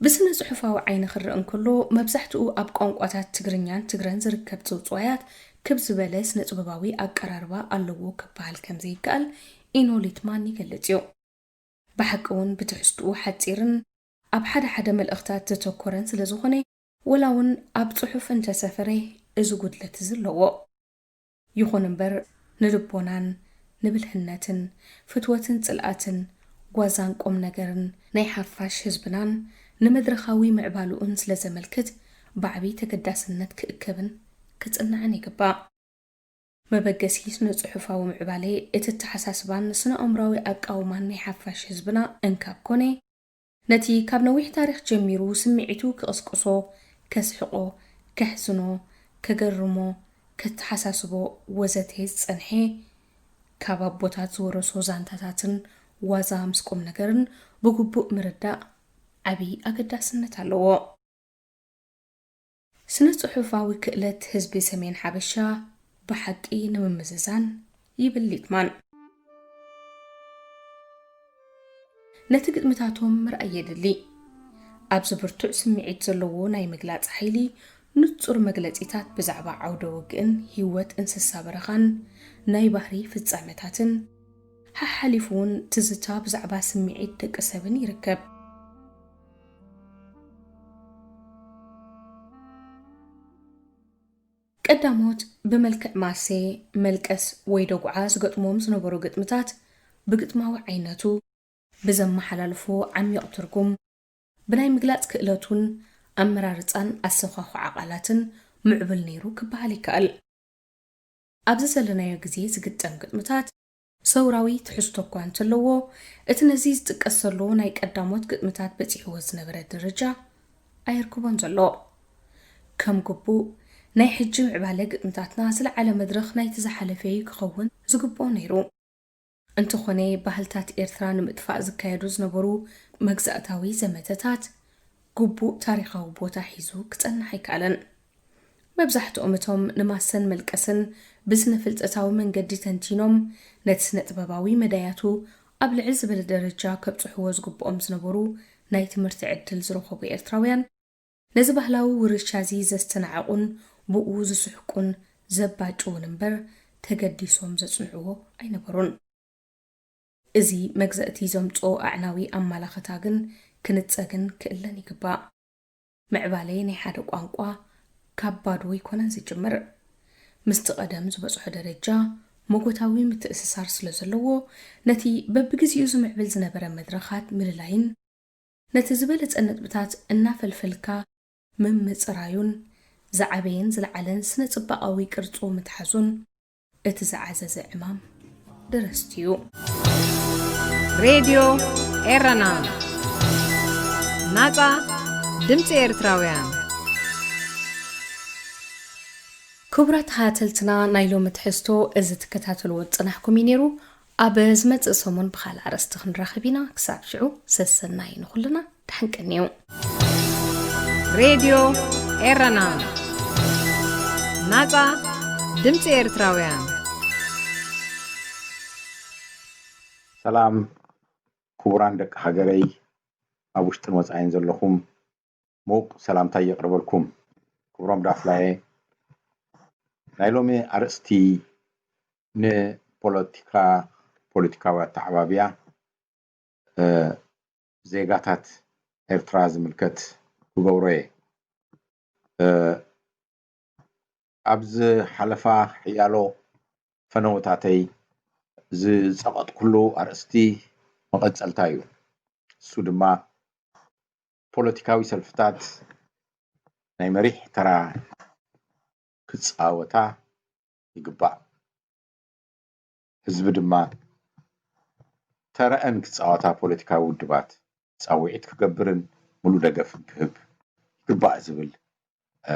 ብስነ ጽሑፋዊ ዓይኒ ክረአ እንከሎ፣ መብዛሕትኡ ኣብ ቋንቋታት ትግርኛን ትግረን ዝርከብ ጽውጽዋያት ክብ ዝበለ ስነ-ጥበባዊ ኣቀራርባ ኣለዎ ክበሃል ከም ዘይከኣል ኢኖ ሊትማን ይገልጽ እዩ። ብሓቂ እውን ብትሕዝትኡ ሓጺርን ኣብ ሓደ ሓደ መልእኽታት ዘተኮረን ስለ ዝኾነ፣ ወላ እውን ኣብ ጽሑፍ እንተሰፈረ እዚ ጉድለት እዚ ኣለዎ። ይኹን እምበር፣ ንልቦናን ንብልህነትን ፍትወትን ጽልኣትን ጓዛን ቁም ነገርን ናይ ሓፋሽ ህዝብናን ንመድረኻዊ ምዕባልኡን ስለ ዘመልክት፣ ብዓቢ ተገዳስነት ክእከብን ክጽናዕን ይግባእ። መበገሲ ስነ-ጽሑፋዊ ምዕባለ እቲ ኣተሓሳስባን ስነ-ኣእምሮኣዊ ኣቃውማን ናይ ሓፋሽ ህዝብና እንካብ ኮነ፣ ነቲ ካብ ነዊሕ ታሪኽ ጀሚሩ ስምዒቱ ክቕስቅሶ፣ ከስሕቆ፣ ከሕዝኖ፣ ከገርሞ፣ ከተሓሳስቦ ወዘተ ዝጸንሐ፣ ካብ ኣቦታት ዝወረሶ ዛንታታትን ዋዛ ምስ ቁም ነገርን ብግቡእ ምርዳእ ዓቢ ኣገዳስነት ኣለዎ። ስነ-ጽሑፋዊ ክእለት ህዝቢ ሰሜን ሓበሻ ብሓቂ ንምምዝዛን፣ ይብል ሊትማን፣ ነቲ ግጥምታቶም ምርኣይ የድሊ። ኣብዚ ብርቱዕ ስምዒት ዘለዎ ናይ ምግላጽ ሓይሊ፣ ንጹር መግለጺታት ብዛዕባ ዓውደ ውግእን ህይወት እንስሳ በረኻን ናይ ባህሪ ፍጻመታትን፣ ሓሓሊፉ እውን ትዝታ ብዛዕባ ስምዒት ደቂ ሰብን ይርከብ። ቀዳሞት ብመልክዕ ማሴ፣ መልቀስ ወይ ደጉዓ ዝገጥሞም ዝነበሩ ግጥምታት ብግጥማዊ ዓይነቱ፣ ብዘመሓላልፎ ዓሚቕ ትርጉም፣ ብናይ ምግላጽ ክእለቱን ኣመራርጻን ኣሰዃኹዓ ቃላትን ምዕቡል ነይሩ ክበሃል ይከኣል። ኣብዚ ዘለናዮ ግዜ ዝግጠም ግጥምታት ሰውራዊ ትሕዝቶ እኳ እንተለዎ፣ እቲ ነዚ ዝጥቀስ ዘሎ ናይ ቀዳሞት ግጥምታት በጺሕዎ ዝነበረ ደረጃ ኣየርክቦን ዘሎ። ከም ግቡእ፣ ናይ ሕጂ ምዕባለ ግጥምታትና ዝለዓለ መድረኽ ናይቲ ዝሓለፈ እዩ ክኸውን ዝግብኦ ነይሩ። እንተኾነ፣ ባህልታት ኤርትራ ንምጥፋእ ዝካየዱ ዝነበሩ መግዛእታዊ ዘመተታት ግቡእ ታሪኻዊ ቦታ ሒዙ ክጸንሕ ኣይከኣለን። መብዛሕትኦም እቶም ንማሰን መልቀስን ብስነ-ፍልጠታዊ መንገዲ ተንቲኖም ነቲ ስነ-ጥበባዊ መዳያቱ ኣብ ልዕል ዝበለ ደረጃ ከብጽሕዎ ዝግብኦም ዝነበሩ ናይ ትምህርቲ ዕድል ዝረኸቡ ኤርትራውያን፣ ነዚ ባህላዊ ውርሻ እዚ ዘስተናዕቑን ብኡ ዝስሕቁን ዘባጭዉን እምበር፣ ተገዲሶም ዘጽንዕዎ ኣይነበሩን። እዚ መግዘእቲ ዘምጽኦ ኣዕናዊ ኣማላኽታ ግን ክንጸግን ክእለን ይግባእ። ምዕባለ ናይ ሓደ ቋንቋ ካብ ባዶ ኣይኮነን ዝጅምር። ምስቲ ቀደም ዝበጽሖ ደረጃ መጎታዊ ምትእስሳር ስለ ዘለዎ፣ ነቲ በብግዜኡ ዝምዕብል ዝነበረ መድረኻት ምልላይን ነቲ ዝበለጸ ነጥብታት እናፈልፈልካ ምምጽራዩን ዝዓበየን ዝለዓለን ስነ-ጽባቓዊ ቅርጹ ምትሓዙን እቲ ዝዓዘዘ ዕማም ደረስቲ እዩ። ሬድዮ ኤረና፣ ናጻ ድምጺ ኤርትራውያን። ክቡራት ተኸታተልትና፣ ናይ ሎሚ ትሕዝቶ እዚ ትከታተልዎ ዝጸናሕኩም እዩ ነይሩ። ኣብ ዝመጽእ ሰሙን ብኻልእ ኣርእስቲ ክንራኸብ ኢና። ክሳብ ሽዑ፣ ሰሰናይ ንኹልና፣ ደሓን ቀንዩ። ሬድዮ ኤረና፣ ናጻ ድምጺ ኤርትራውያን። ሰላም ክቡራን ደቂ ሃገረይ፣ ኣብ ውሽጥን ወጻኢን ዘለኹም፣ ሙቕ ሰላምታይ የቕርበልኩም። ክብሮም ዳፍላየ፣ ናይ ሎሚ ኣርእስቲ ንፖለቲካ፣ ፖለቲካዊ ኣተዓባብያ፣ እ፣ ዜጋታት ኤርትራ ዝምልከት ክገብሮ እየ። እ፣ ኣብ ዝሓለፋ ሕያሎ ፈነወታተይ ዝጸቐጥኩሉ ኣርእስቲ መቐጸልታ እዩ። እሱ ድማ ፖለቲካዊ ሰልፍታት ናይ መሪሕ ተራ ክጻወታ ይግባእ። ህዝቢ ድማ ተረአን ክጻወታ ፖለቲካዊ ውድባት ጻውዒት ክገብርን ሙሉ ደገፍን ክህብ ይግባእ ዝብል፣ እ፣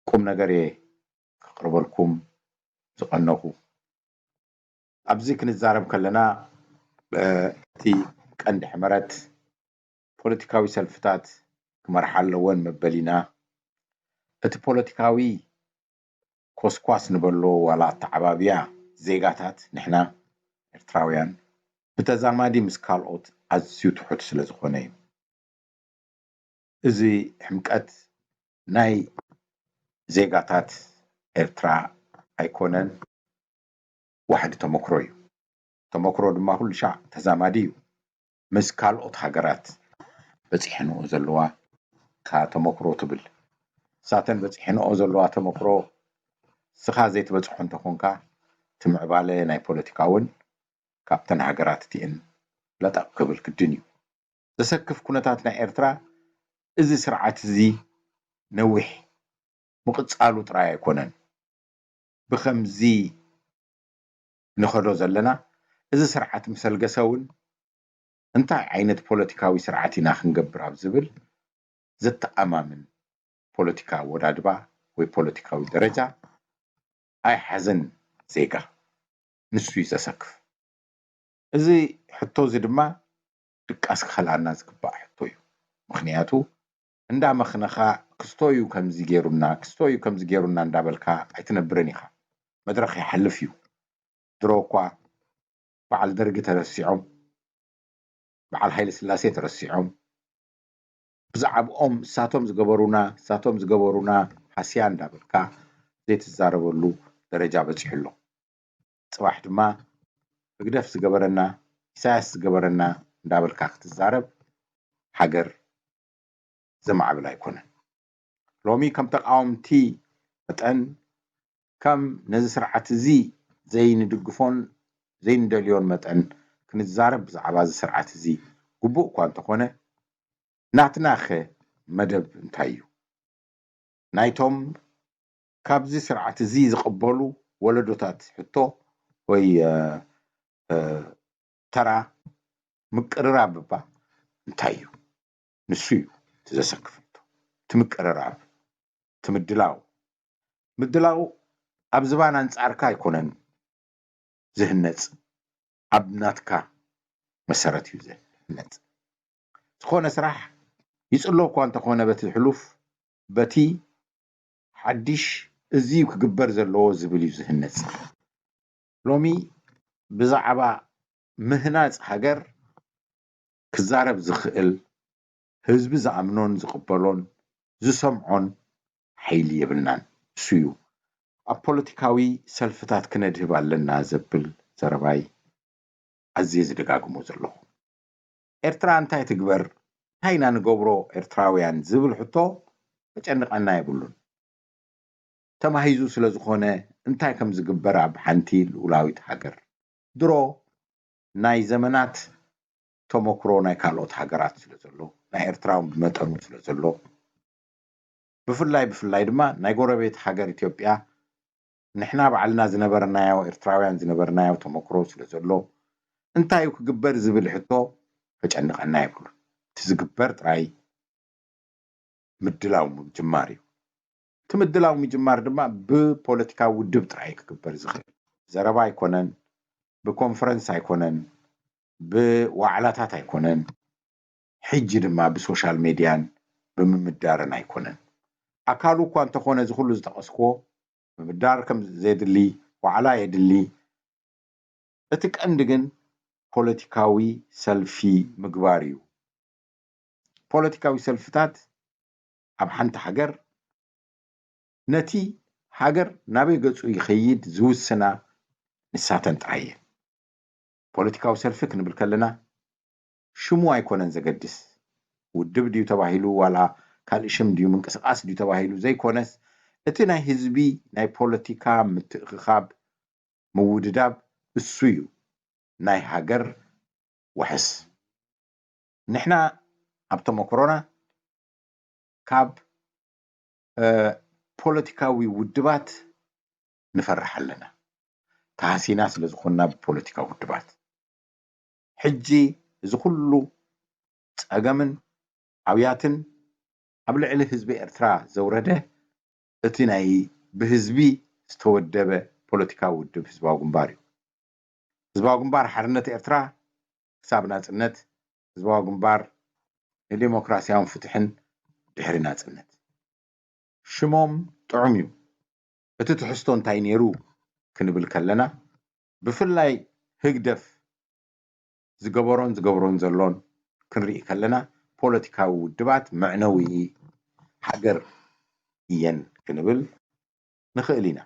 ቁም ነገር እየ ከቕርበልኩም ዝቐነኹ። ኣብዚ ክንዛረብ ከለና፣ እ፣ እቲ ቀንዲ ሕመረት ፖለቲካዊ ሰልፍታት ክመርሓ ኣለወን መበሊና፣ እቲ ፖለቲካዊ ኮስኳስ ንበሎ ዋላ ኣተዓባብያ ዜጋታት ንሕና ኤርትራውያን ብተዛማዲ ምስ ካልኦት ኣዝዩ ትሑት ስለ ዝኾነ እዩ። እዚ ሕምቀት ናይ ዜጋታት ኤርትራ ኣይኮነን፣ ዋሕዲ ተመክሮ እዩ። ተመክሮ ድማ ኩሉ ሻዕ ተዛማዲ እዩ። ምስ ካልኦት ሃገራት በጺሐንኦ ዘለዋ እካ ተመክሮ ትብል። ንሳተን በጺሐንኦ ዘለዋ ተመክሮ ንስኻ ዘይትበጽሖ እንተኾንካ፣ እቲ ምዕባለ ናይ ፖለቲካ እውን ካብተን ሃገራት እቲኤን ለጠቕ ክብል ግድን እዩ። ዘሰክፍ ኩነታት ናይ ኤርትራ፣ እዚ ስርዓት እዚ ነዊሕ ምቕጻሉ ጥራይ ኣይኮነን። ብኸምዚ ንኸዶ ዘለና፣ እዚ ስርዓት ምስ ኣልገሰ እውን እንታይ ዓይነት ፖለቲካዊ ስርዓት ኢና ክንገብር ኣብ ዝብል ዘተኣማምን ፖለቲካ ኣወዳድባ ወይ ፖለቲካዊ ደረጃ ኣይሓዘን ዜጋ። ንሱ እዩ ዘሰክፍ። እዚ ሕቶ እዚ ድማ ድቃስ ክኸልኣና ዝግባእ ሕቶ እዩ። ምኽንያቱ እንዳመኽነኻ ክስቶ እዩ ከምዚ ገይሩና፣ ክስቶ እዩ ከምዚ ገይሩና እንዳበልካ ኣይትነብርን ኢኻ። መድረኽ ይሓልፍ እዩ። ድሮ እኳ በዓል ደርጊ ተረሲዖም፣ በዓል ሃይለ ስላሴ ተረሲዖም፣ ብዛዕብኦም እሳቶም ዝገበሩና፣ እሳቶም ዝገበሩና ሃስያ እንዳበልካ ዘይትዛረበሉ ደረጃ በጺሑ ኣሎ። ጽባሕ ድማ ህግደፍ ዝገበረና፣ ኢሳያስ ዝገበረና እንዳበልካ ክትዛረብ ሃገር ዘማዕብል ኣይኮነን። ሎሚ ከም ተቃወምቲ መጠን ከም ነዚ ስርዓት እዚ ዘይንድግፎን ዘይንደልዮን መጠን ክንዛረብ ብዛዕባ እዚ ስርዓት እዚ ግቡእ እኳ እንተኾነ ናትናኸ መደብ እንታይ እዩ? ናይቶም ካብዚ ስርዓት እዚ ዝቕበሉ ወለዶታት ሕቶ ወይ ተራ ምቅርራብ እባ እንታይ እዩ? ንሱ እዩ እቲ ዘሰክፍ ሕቶ። እቲ ምቅርራብ፣ እቲ ምድላው። ምድላው ኣብ ዝባን ኣንጻርካ ኣይኮነን ዝህነጽ፣ ኣብ ናትካ መሰረት እዩ ዝህነጽ። ዝኾነ ስራሕ ይጽሎ እኳ እንተኾነ በቲ ሕሉፍ፣ በቲ ሓድሽ፣ እዚ እዩ ክግበር ዘለዎ ዝብል እዩ ዝህነጽ። ሎሚ ብዛዕባ ምህናጽ ሃገር ክዛረብ ዝኽእል ህዝቢ ዝኣምኖን ዝቕበሎን ዝሰምዖን ሓይሊ የብልናን። እሱ እዩ ኣብ ፖለቲካዊ ሰልፍታት ክነድህብ ኣለና ዘብል ዘረባይ ኣዝየ ዝደጋግሞ ዘለኹ። ኤርትራ እንታይ ትግበር፣ እንታይ ኢና ንገብሮ ኤርትራውያን ዝብል ሕቶ ከጨንቐና የብሉን። ተማሂዙ ስለ ዝኾነ እንታይ ከም ዝግበር ኣብ ሓንቲ ልኡላዊት ሃገር። ድሮ ናይ ዘመናት ተመክሮ ናይ ካልኦት ሃገራት ስለ ዘሎ፣ ናይ ኤርትራ እውን ብመጠኑ ስለ ዘሎ፣ ብፍላይ ብፍላይ ድማ ናይ ጎረቤት ሃገር ኢትዮጵያ ንሕና ባዕልና ዝነበርናዮ፣ ኤርትራውያን ዝነበርናዮ ተመክሮ ስለ ዘሎ፣ እንታይ እዩ ክግበር ዝብል ሕቶ ከጨንቐና የብሉን። እቲ ዝግበር ጥራይ ምድላው ምጅማር እዩ። እቲ ምድላው ምጅማር ድማ ብፖለቲካዊ ውድብ ጥራይ ክግበር ዝኽእል። ዘረባ ኣይኮነን፣ ብኮንፈረንስ ኣይኮነን፣ ብዋዕላታት ኣይኮነን፣ ሕጂ ድማ ብሶሻል ሜድያን ብምምዳርን ኣይኮነን። ኣካሉ እኳ እንተኾነ እዚ ኩሉ ዝጠቐስክዎ፣ ምምዳር ከም ዘድሊ፣ ዋዕላ የድሊ። እቲ ቀንዲ ግን ፖለቲካዊ ሰልፊ ምግባር እዩ። ፖለቲካዊ ሰልፍታት ኣብ ሓንቲ ሃገር ነቲ ሃገር ናበይ ገጹ ይኸይድ ዝውስና ንሳተን ጥራይ እየን። ፖለቲካዊ ሰልፊ ክንብል ከለና ሽሙ ኣይኮነን ዘገድስ። ውድብ ድዩ ተባሂሉ ዋላ ካልእ ሽም ድዩ ምንቅስቓስ ድዩ ተባሂሉ ዘይኮነስ፣ እቲ ናይ ህዝቢ ናይ ፖለቲካ ምትእኽኻብ፣ ምውድዳብ እሱ እዩ ናይ ሃገር ዋሕስ። ንሕና ኣብ ተመክሮና ካብ ፖለቲካዊ ውድባት ንፈርሕ ኣለና። ተሃሲና ስለ ዝኾንና ብፖለቲካዊ ውድባት። ሕጂ እዚ ኩሉ ጸገምን ኣውያትን ኣብ ልዕሊ ህዝቢ ኤርትራ ዘውረደ እቲ ናይ ብህዝቢ ዝተወደበ ፖለቲካዊ ውድብ ህዝባዊ ግንባር እዩ። ህዝባዊ ግንባር ሓርነት ኤርትራ ክሳብ ናጽነት፣ ህዝባዊ ግንባር ንዴሞክራስያውን ፍትሕን ድሕሪ ናጽነት። ሽሞም ጥዑም እዩ። እቲ ትሕዝቶ እንታይ ነይሩ ክንብል ከለና፣ ብፍላይ ህግደፍ ዝገበሮን ዝገብሮን ዘሎን ክንርኢ ከለና፣ ፖለቲካዊ ውድባት መዕነዊ ሃገር እየን ክንብል ንኽእል ኢና።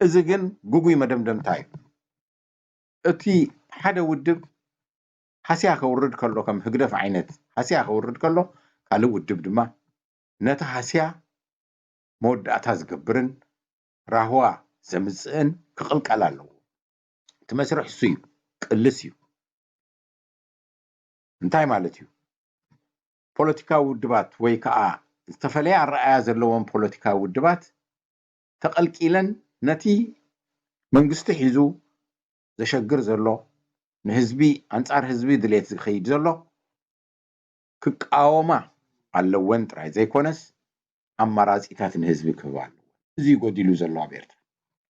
እዚ ግን ግጉይ መደምደምታ እዩ። እቲ ሓደ ውድብ ሃስያ ከውርድ ከሎ፣ ከም ህግደፍ ዓይነት ሃስያ ከውርድ ከሎ፣ ካልእ ውድብ ድማ ነቲ ሃስያ መወዳእታ ዝገብርን ራህዋ ዘምጽእን ክቕልቀል ኣለዎ። እቲ መስርሕ እሱ እዩ፣ ቅልስ እዩ። እንታይ ማለት እዩ? ፖለቲካዊ ውድባት ወይ ከዓ ዝተፈለየ ኣረኣእያ ዘለዎም ፖለቲካዊ ውድባት ተቐልቂለን ነቲ መንግስቲ ሒዙ ዘሸግር ዘሎ፣ ንህዝቢ፣ ኣንጻር ህዝቢ ድሌት ዝኸይድ ዘሎ ክቃወማ ኣለወን ጥራይ ዘይኮነስ፣ ኣማራጺታት ንህዝቢ ክህባ ኣለወን። እዚ እዩ ጎዲሉ ዘሎ ኣብ ኤርትራ።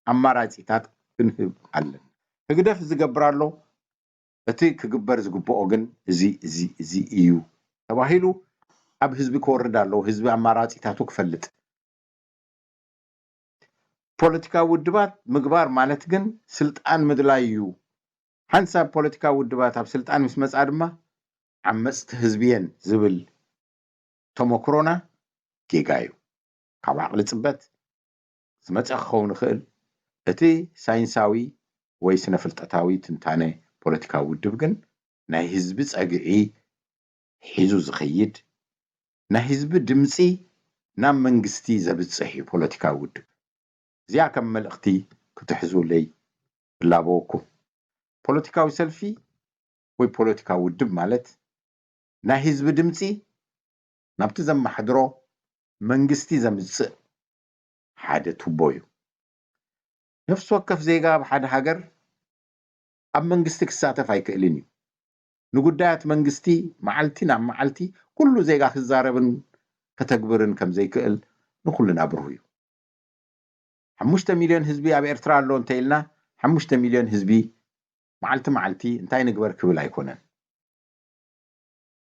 ኣማራጺታት ክንህብ ኣለና። ህግደፍ ዝገብር ኣሎ፣ እቲ ክግበር ዝግብኦ ግን እዚ፣ እዚ፣ እዚ እዩ ተባሂሉ ኣብ ህዝቢ ክወርድ ኣለዎ። ህዝቢ ኣማራጺታቱ ክፈልጥ። ፖለቲካዊ ውድባት ምግባር ማለት ግን ስልጣን ምድላይ እዩ። ሓንሳብ ፖለቲካዊ ውድባት ኣብ ስልጣን ምስ መጻ ድማ ዓመጽቲ ህዝቢ እየን ዝብል ተመክሮና ጌጋ እዩ። ካብ ዓቕሊ ጽበት ዝመጸ ክኸውን ይኽእል። እቲ ሳይንሳዊ ወይ ስነ-ፍልጠታዊ ትንታነ ፖለቲካዊ ውድብ ግን ናይ ህዝቢ ጸግዒ ሒዙ ዝኸይድ፣ ናይ ህዝቢ ድምጺ ናብ መንግስቲ ዘብጽሕ እዩ ፖለቲካዊ ውድብ። እዚኣ ከም መልእኽቲ ክትሕዙለይ እላበወኩም። ፖለቲካዊ ሰልፊ ወይ ፖለቲካዊ ውድብ ማለት ናይ ህዝቢ ድምጺ ናብቲ ዘመሓድሮ መንግስቲ ዘምጽእ ሓደ ቱቦ እዩ። ነፍሲ ወከፍ ዜጋ ኣብ ሓደ ሃገር ኣብ መንግስቲ ክሳተፍ ኣይክእልን እዩ። ንጉዳያት መንግስቲ መዓልቲ ናብ መዓልቲ ኩሉ ዜጋ ክዛረብን ከተግብርን ከም ዘይክእል ንኹልና ብሩህ እዩ። ሓሙሽተ ሚልዮን ህዝቢ ኣብ ኤርትራ ኣሎ እንተ ኢልና፣ ሓሙሽተ ሚልዮን ህዝቢ መዓልቲ መዓልቲ እንታይ ንግበር ክብል ኣይኮነን።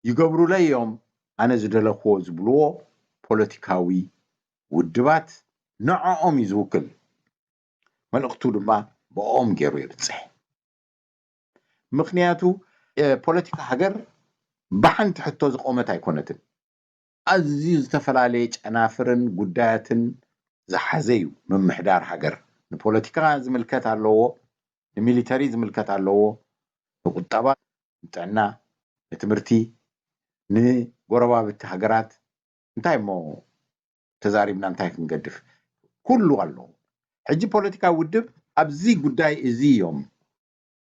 ይገብሩለይ እዮም ኣነ ዝደለኽዎ ዝብልዎ ፖለቲካዊ ውድባት ንዕኦም እዩ ዝውክል። መልእኽቱ ድማ ብኦም ገይሩ የብጽሕ። ምኽንያቱ፣ እ፣ ፖለቲካ ሃገር ብሓንቲ ሕቶ ዝቖመት ኣይኮነትን። ኣዝዩ ዝተፈላለየ ጨናፍርን ጉዳያትን ዝሓዘ እዩ ምምሕዳር ሃገር። ንፖለቲካ ዝምልከት ኣለዎ፣ ንሚሊተሪ ዝምልከት ኣለዎ፣ ንቁጠባ፣ ንጥዕና፣ ንትምህርቲ፣ ንጎረባብቲ ሃገራት፣ እንታይ እሞ ተዛሪብና እንታይ ክንገድፍ? ኩሉ ኣለዎ። ሕጂ ፖለቲካዊ ውድብ ኣብዚ ጉዳይ እዚ እዮም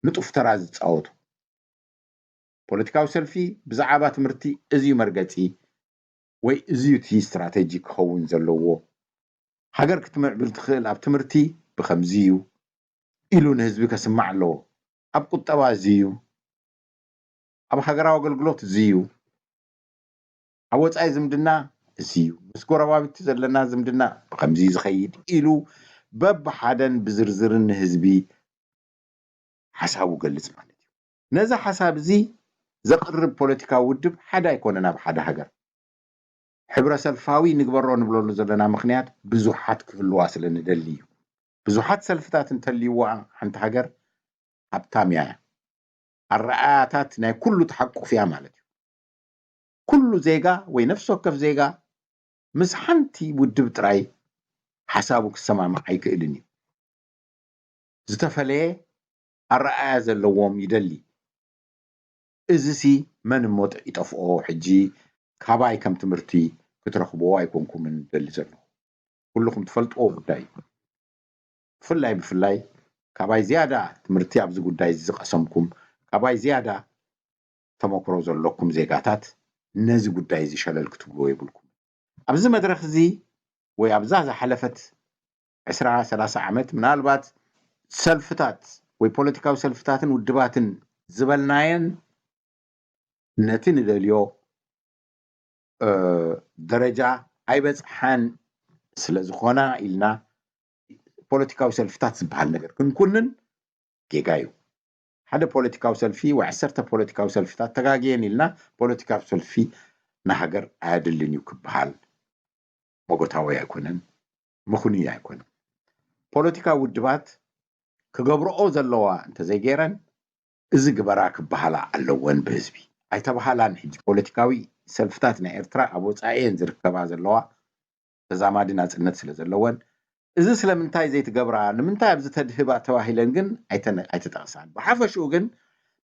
ንጡፍ ተራ ዝጻወቱ። ፖለቲካዊ ሰልፊ ብዛዕባ ትምህርቲ እዚ እዩ መርገጺ ወይ እዚ እዩ እቲ ስትራተጂ ክኸውን ዘለዎ። ሃገር ክትምዕብል ትኽእል ኣብ ትምህርቲ ብኸምዚ እዩ ኢሉ ንህዝቢ ከስማዕ ኣለዎ። ኣብ ቁጠባ እዚ እዩ፣ ኣብ ሃገራዊ ኣገልግሎት እዚ እዩ፣ ኣብ ወጻኢ ዝምድና እዚ እዩ፣ ምስ ጎረባብቲ ዘለና ዝምድና ብኸምዚ እዩ ዝኸይድ ኢሉ በብሓደን ብዝርዝርን ንህዝቢ ሓሳቡ ገልጽ ማለት እዩ። ነዚ ሓሳብ እዚ ዘቕርብ ፖለቲካዊ ውድብ ሓደ ኣይኮነን ኣብ ሓደ ሃገር። ሕብረ ሰልፋዊ ንግበሮ ንብለሉ ዘለና ምኽንያት ብዙሓት ክህልዋ ስለ ንደሊ እዩ። ብዙሓት ሰልፍታት እንተልይዋ ሓንቲ ሃገር ሃብታም እያ። ኣረኣያታት ናይ ኩሉ ተሓቁፍ እያ ማለት እዩ። ኩሉ ዜጋ ወይ ነፍሲ ወከፍ ዜጋ ምስ ሓንቲ ውድብ ጥራይ ሓሳቡ ክሰማማዕ ኣይክእልን እዩ። ዝተፈለየ ኣረኣያ ዘለዎም ይደሊ። እዚሲ መን እሞ ይጠፍኦ? ሕጂ ካባይ ከም ትምህርቲ ክትረኽብዎ ኣይኮንኩምን ደሊ ዘለኹ። ኩልኹም ትፈልጥዎ ጉዳይ እዩ። ብፍላይ፣ ብፍላይ ካባይ ዝያዳ ትምህርቲ ኣብዚ ጉዳይ እዚ ዝቐሰምኩም፣ ካባይ ዝያዳ ተመክሮ ዘለኩም ዜጋታት ነዚ ጉዳይ እዚ ሸለል ክትብልዎ የብልኩም። ኣብዚ መድረኽ እዚ ወይ ኣብዛ ዝሓለፈት ዕስራ ሰላሳ ዓመት ምናልባት ሰልፍታት ወይ ፖለቲካዊ ሰልፍታትን ውድባትን ዝበልናየን ነቲ ንደልዮ፣ እ፣ ደረጃ ኣይበጽሓን ስለ ዝኾና ኢልና ፖለቲካዊ ሰልፍታት ዝበሃል ነገር ክንኩንን ጌጋ እዩ። ሓደ ፖለቲካዊ ሰልፊ ወይ ዓሰርተ ፖለቲካዊ ሰልፍታት ተጋግየን ኢልና ፖለቲካዊ ሰልፊ ንሃገር ኣየድልን እዩ ክበሃል መጎታዊ ኣይኮነን፣ ምኽኑይ ኣይኮነን። ፖለቲካዊ ውድባት ክገብርኦ ዘለዋ እንተዘይገይረን እዚ ግበራ ክበሃላ ኣለወን ብህዝቢ። ኣይተበሃላን። ሕጂ ፖለቲካዊ ሰልፍታት ናይ ኤርትራ ኣብ ወጻኢ እየን ዝርከባ ዘለዋ፣ ተዛማዲ ናጽነት ስለ ዘለወን። እዚ ስለምንታይ ዘይትገብራ፣ ንምንታይ ኣብዚ ተድህባ ተባሂለን ግን ኣይተነ-፣ ኣይተጠቕሳን። ብሓፈሽኡ ግን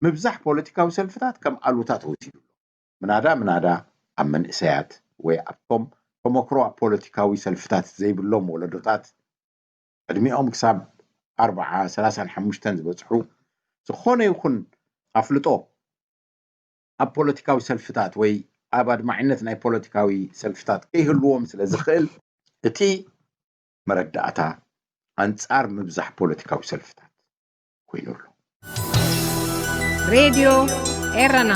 ምብዛሕ ፖለቲካዊ ሰልፍታት ከም ኣሉታ ተወሲዱ ኣሎ። ምናዳ ምናዳ ኣብ መንእሰያት ወይ ኣብቶም ተመክሮ ኣብ ፖለቲካዊ ሰልፍታት ዘይብሎም ወለዶታት ዕድሚኦም ክሳብ ኣርብዓ፣ ሰላሳን ሓሙሽተን ዝበጽሑ ዝኾነ ይኹን ኣፍልጦ ኣብ ፖለቲካዊ ሰልፍታት ወይ ኣብ ኣድማዒነት ናይ ፖለቲካዊ ሰልፍታት ከይህልዎም ስለ ዝኽእል እቲ መረዳእታ ኣንጻር ምብዛሕ ፖለቲካዊ ሰልፍታት ኮይኑ ኣሎ። ሬድዮ ኤረና፣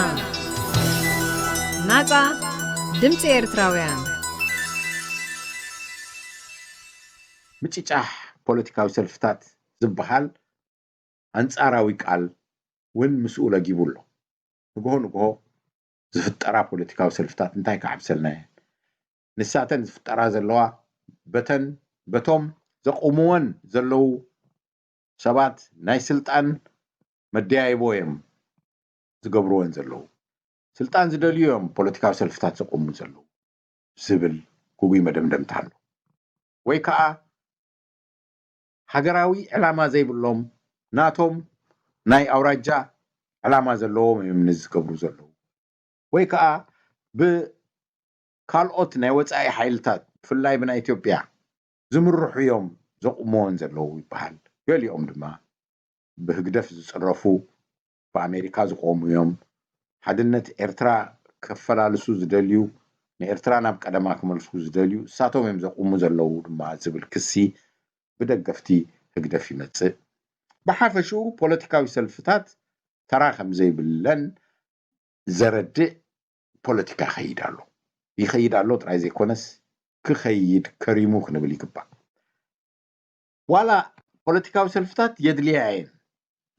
ናጻ ድምጺ ኤርትራውያን። ምጭጫሕ ፖለቲካዊ ሰልፍታት ዝበሃል ኣንጻራዊ ቃል እውን ምስኡ ለጊቡ ኣሎ። ንግሆ ንግሆ ዝፍጠራ ፖለቲካዊ ሰልፍታት እንታይ ክዓብሰልና እየን? ንሳተን ዝፍጠራ ዘለዋ በተን በቶም ዘቑምወን ዘለዉ ሰባት ናይ ስልጣን መደያይቦ እዮም ዝገብርወን ዘለዉ። ስልጣን ዝደልዩ እዮም ፖለቲካዊ ሰልፍታት ዘቑሙ ዘለዉ ዝብል ግጉይ መደምደምታ ኣሎ። ወይ ከዓ ሃገራዊ ዕላማ ዘይብሎም ናቶም ናይ ኣውራጃ ዕላማ ዘለዎም እዮም ነዚ ዝገብሩ ዘለዉ። ወይ ከዓ ብካልኦት ናይ ወፃኢ ሓይልታት፣ ብፍላይ ብናይ ኢትዮጵያ ዝምርሑ እዮም ዘቑምዎን ዘለዉ ይበሃል። ገሊኦም ድማ ብህግደፍ ዝፅረፉ፣ ብኣሜሪካ ዝቖሙ እዮም። ሓድነት ኤርትራ ከፈላልሱ ዝደልዩ፣ ንኤርትራ ናብ ቀደማ ክመልሱ ዝደልዩ እሳቶም እዮም ዘቑሙ ዘለዉ ድማ ዝብል ክሲ ብደገፍቲ ህግደፍ ይመጽእ። ብሓፈሽኡ ፖለቲካዊ ሰልፍታት ተራ ከም ዘይብለን ዘረድእ ፖለቲካ ይኸይድ ኣሎ። ይኸይድ ኣሎ ጥራይ ዘይኮነስ ክኸይድ ከሪሙ ክንብል ይግባእ። ዋላ ፖለቲካዊ ሰልፍታት የድልያ እየን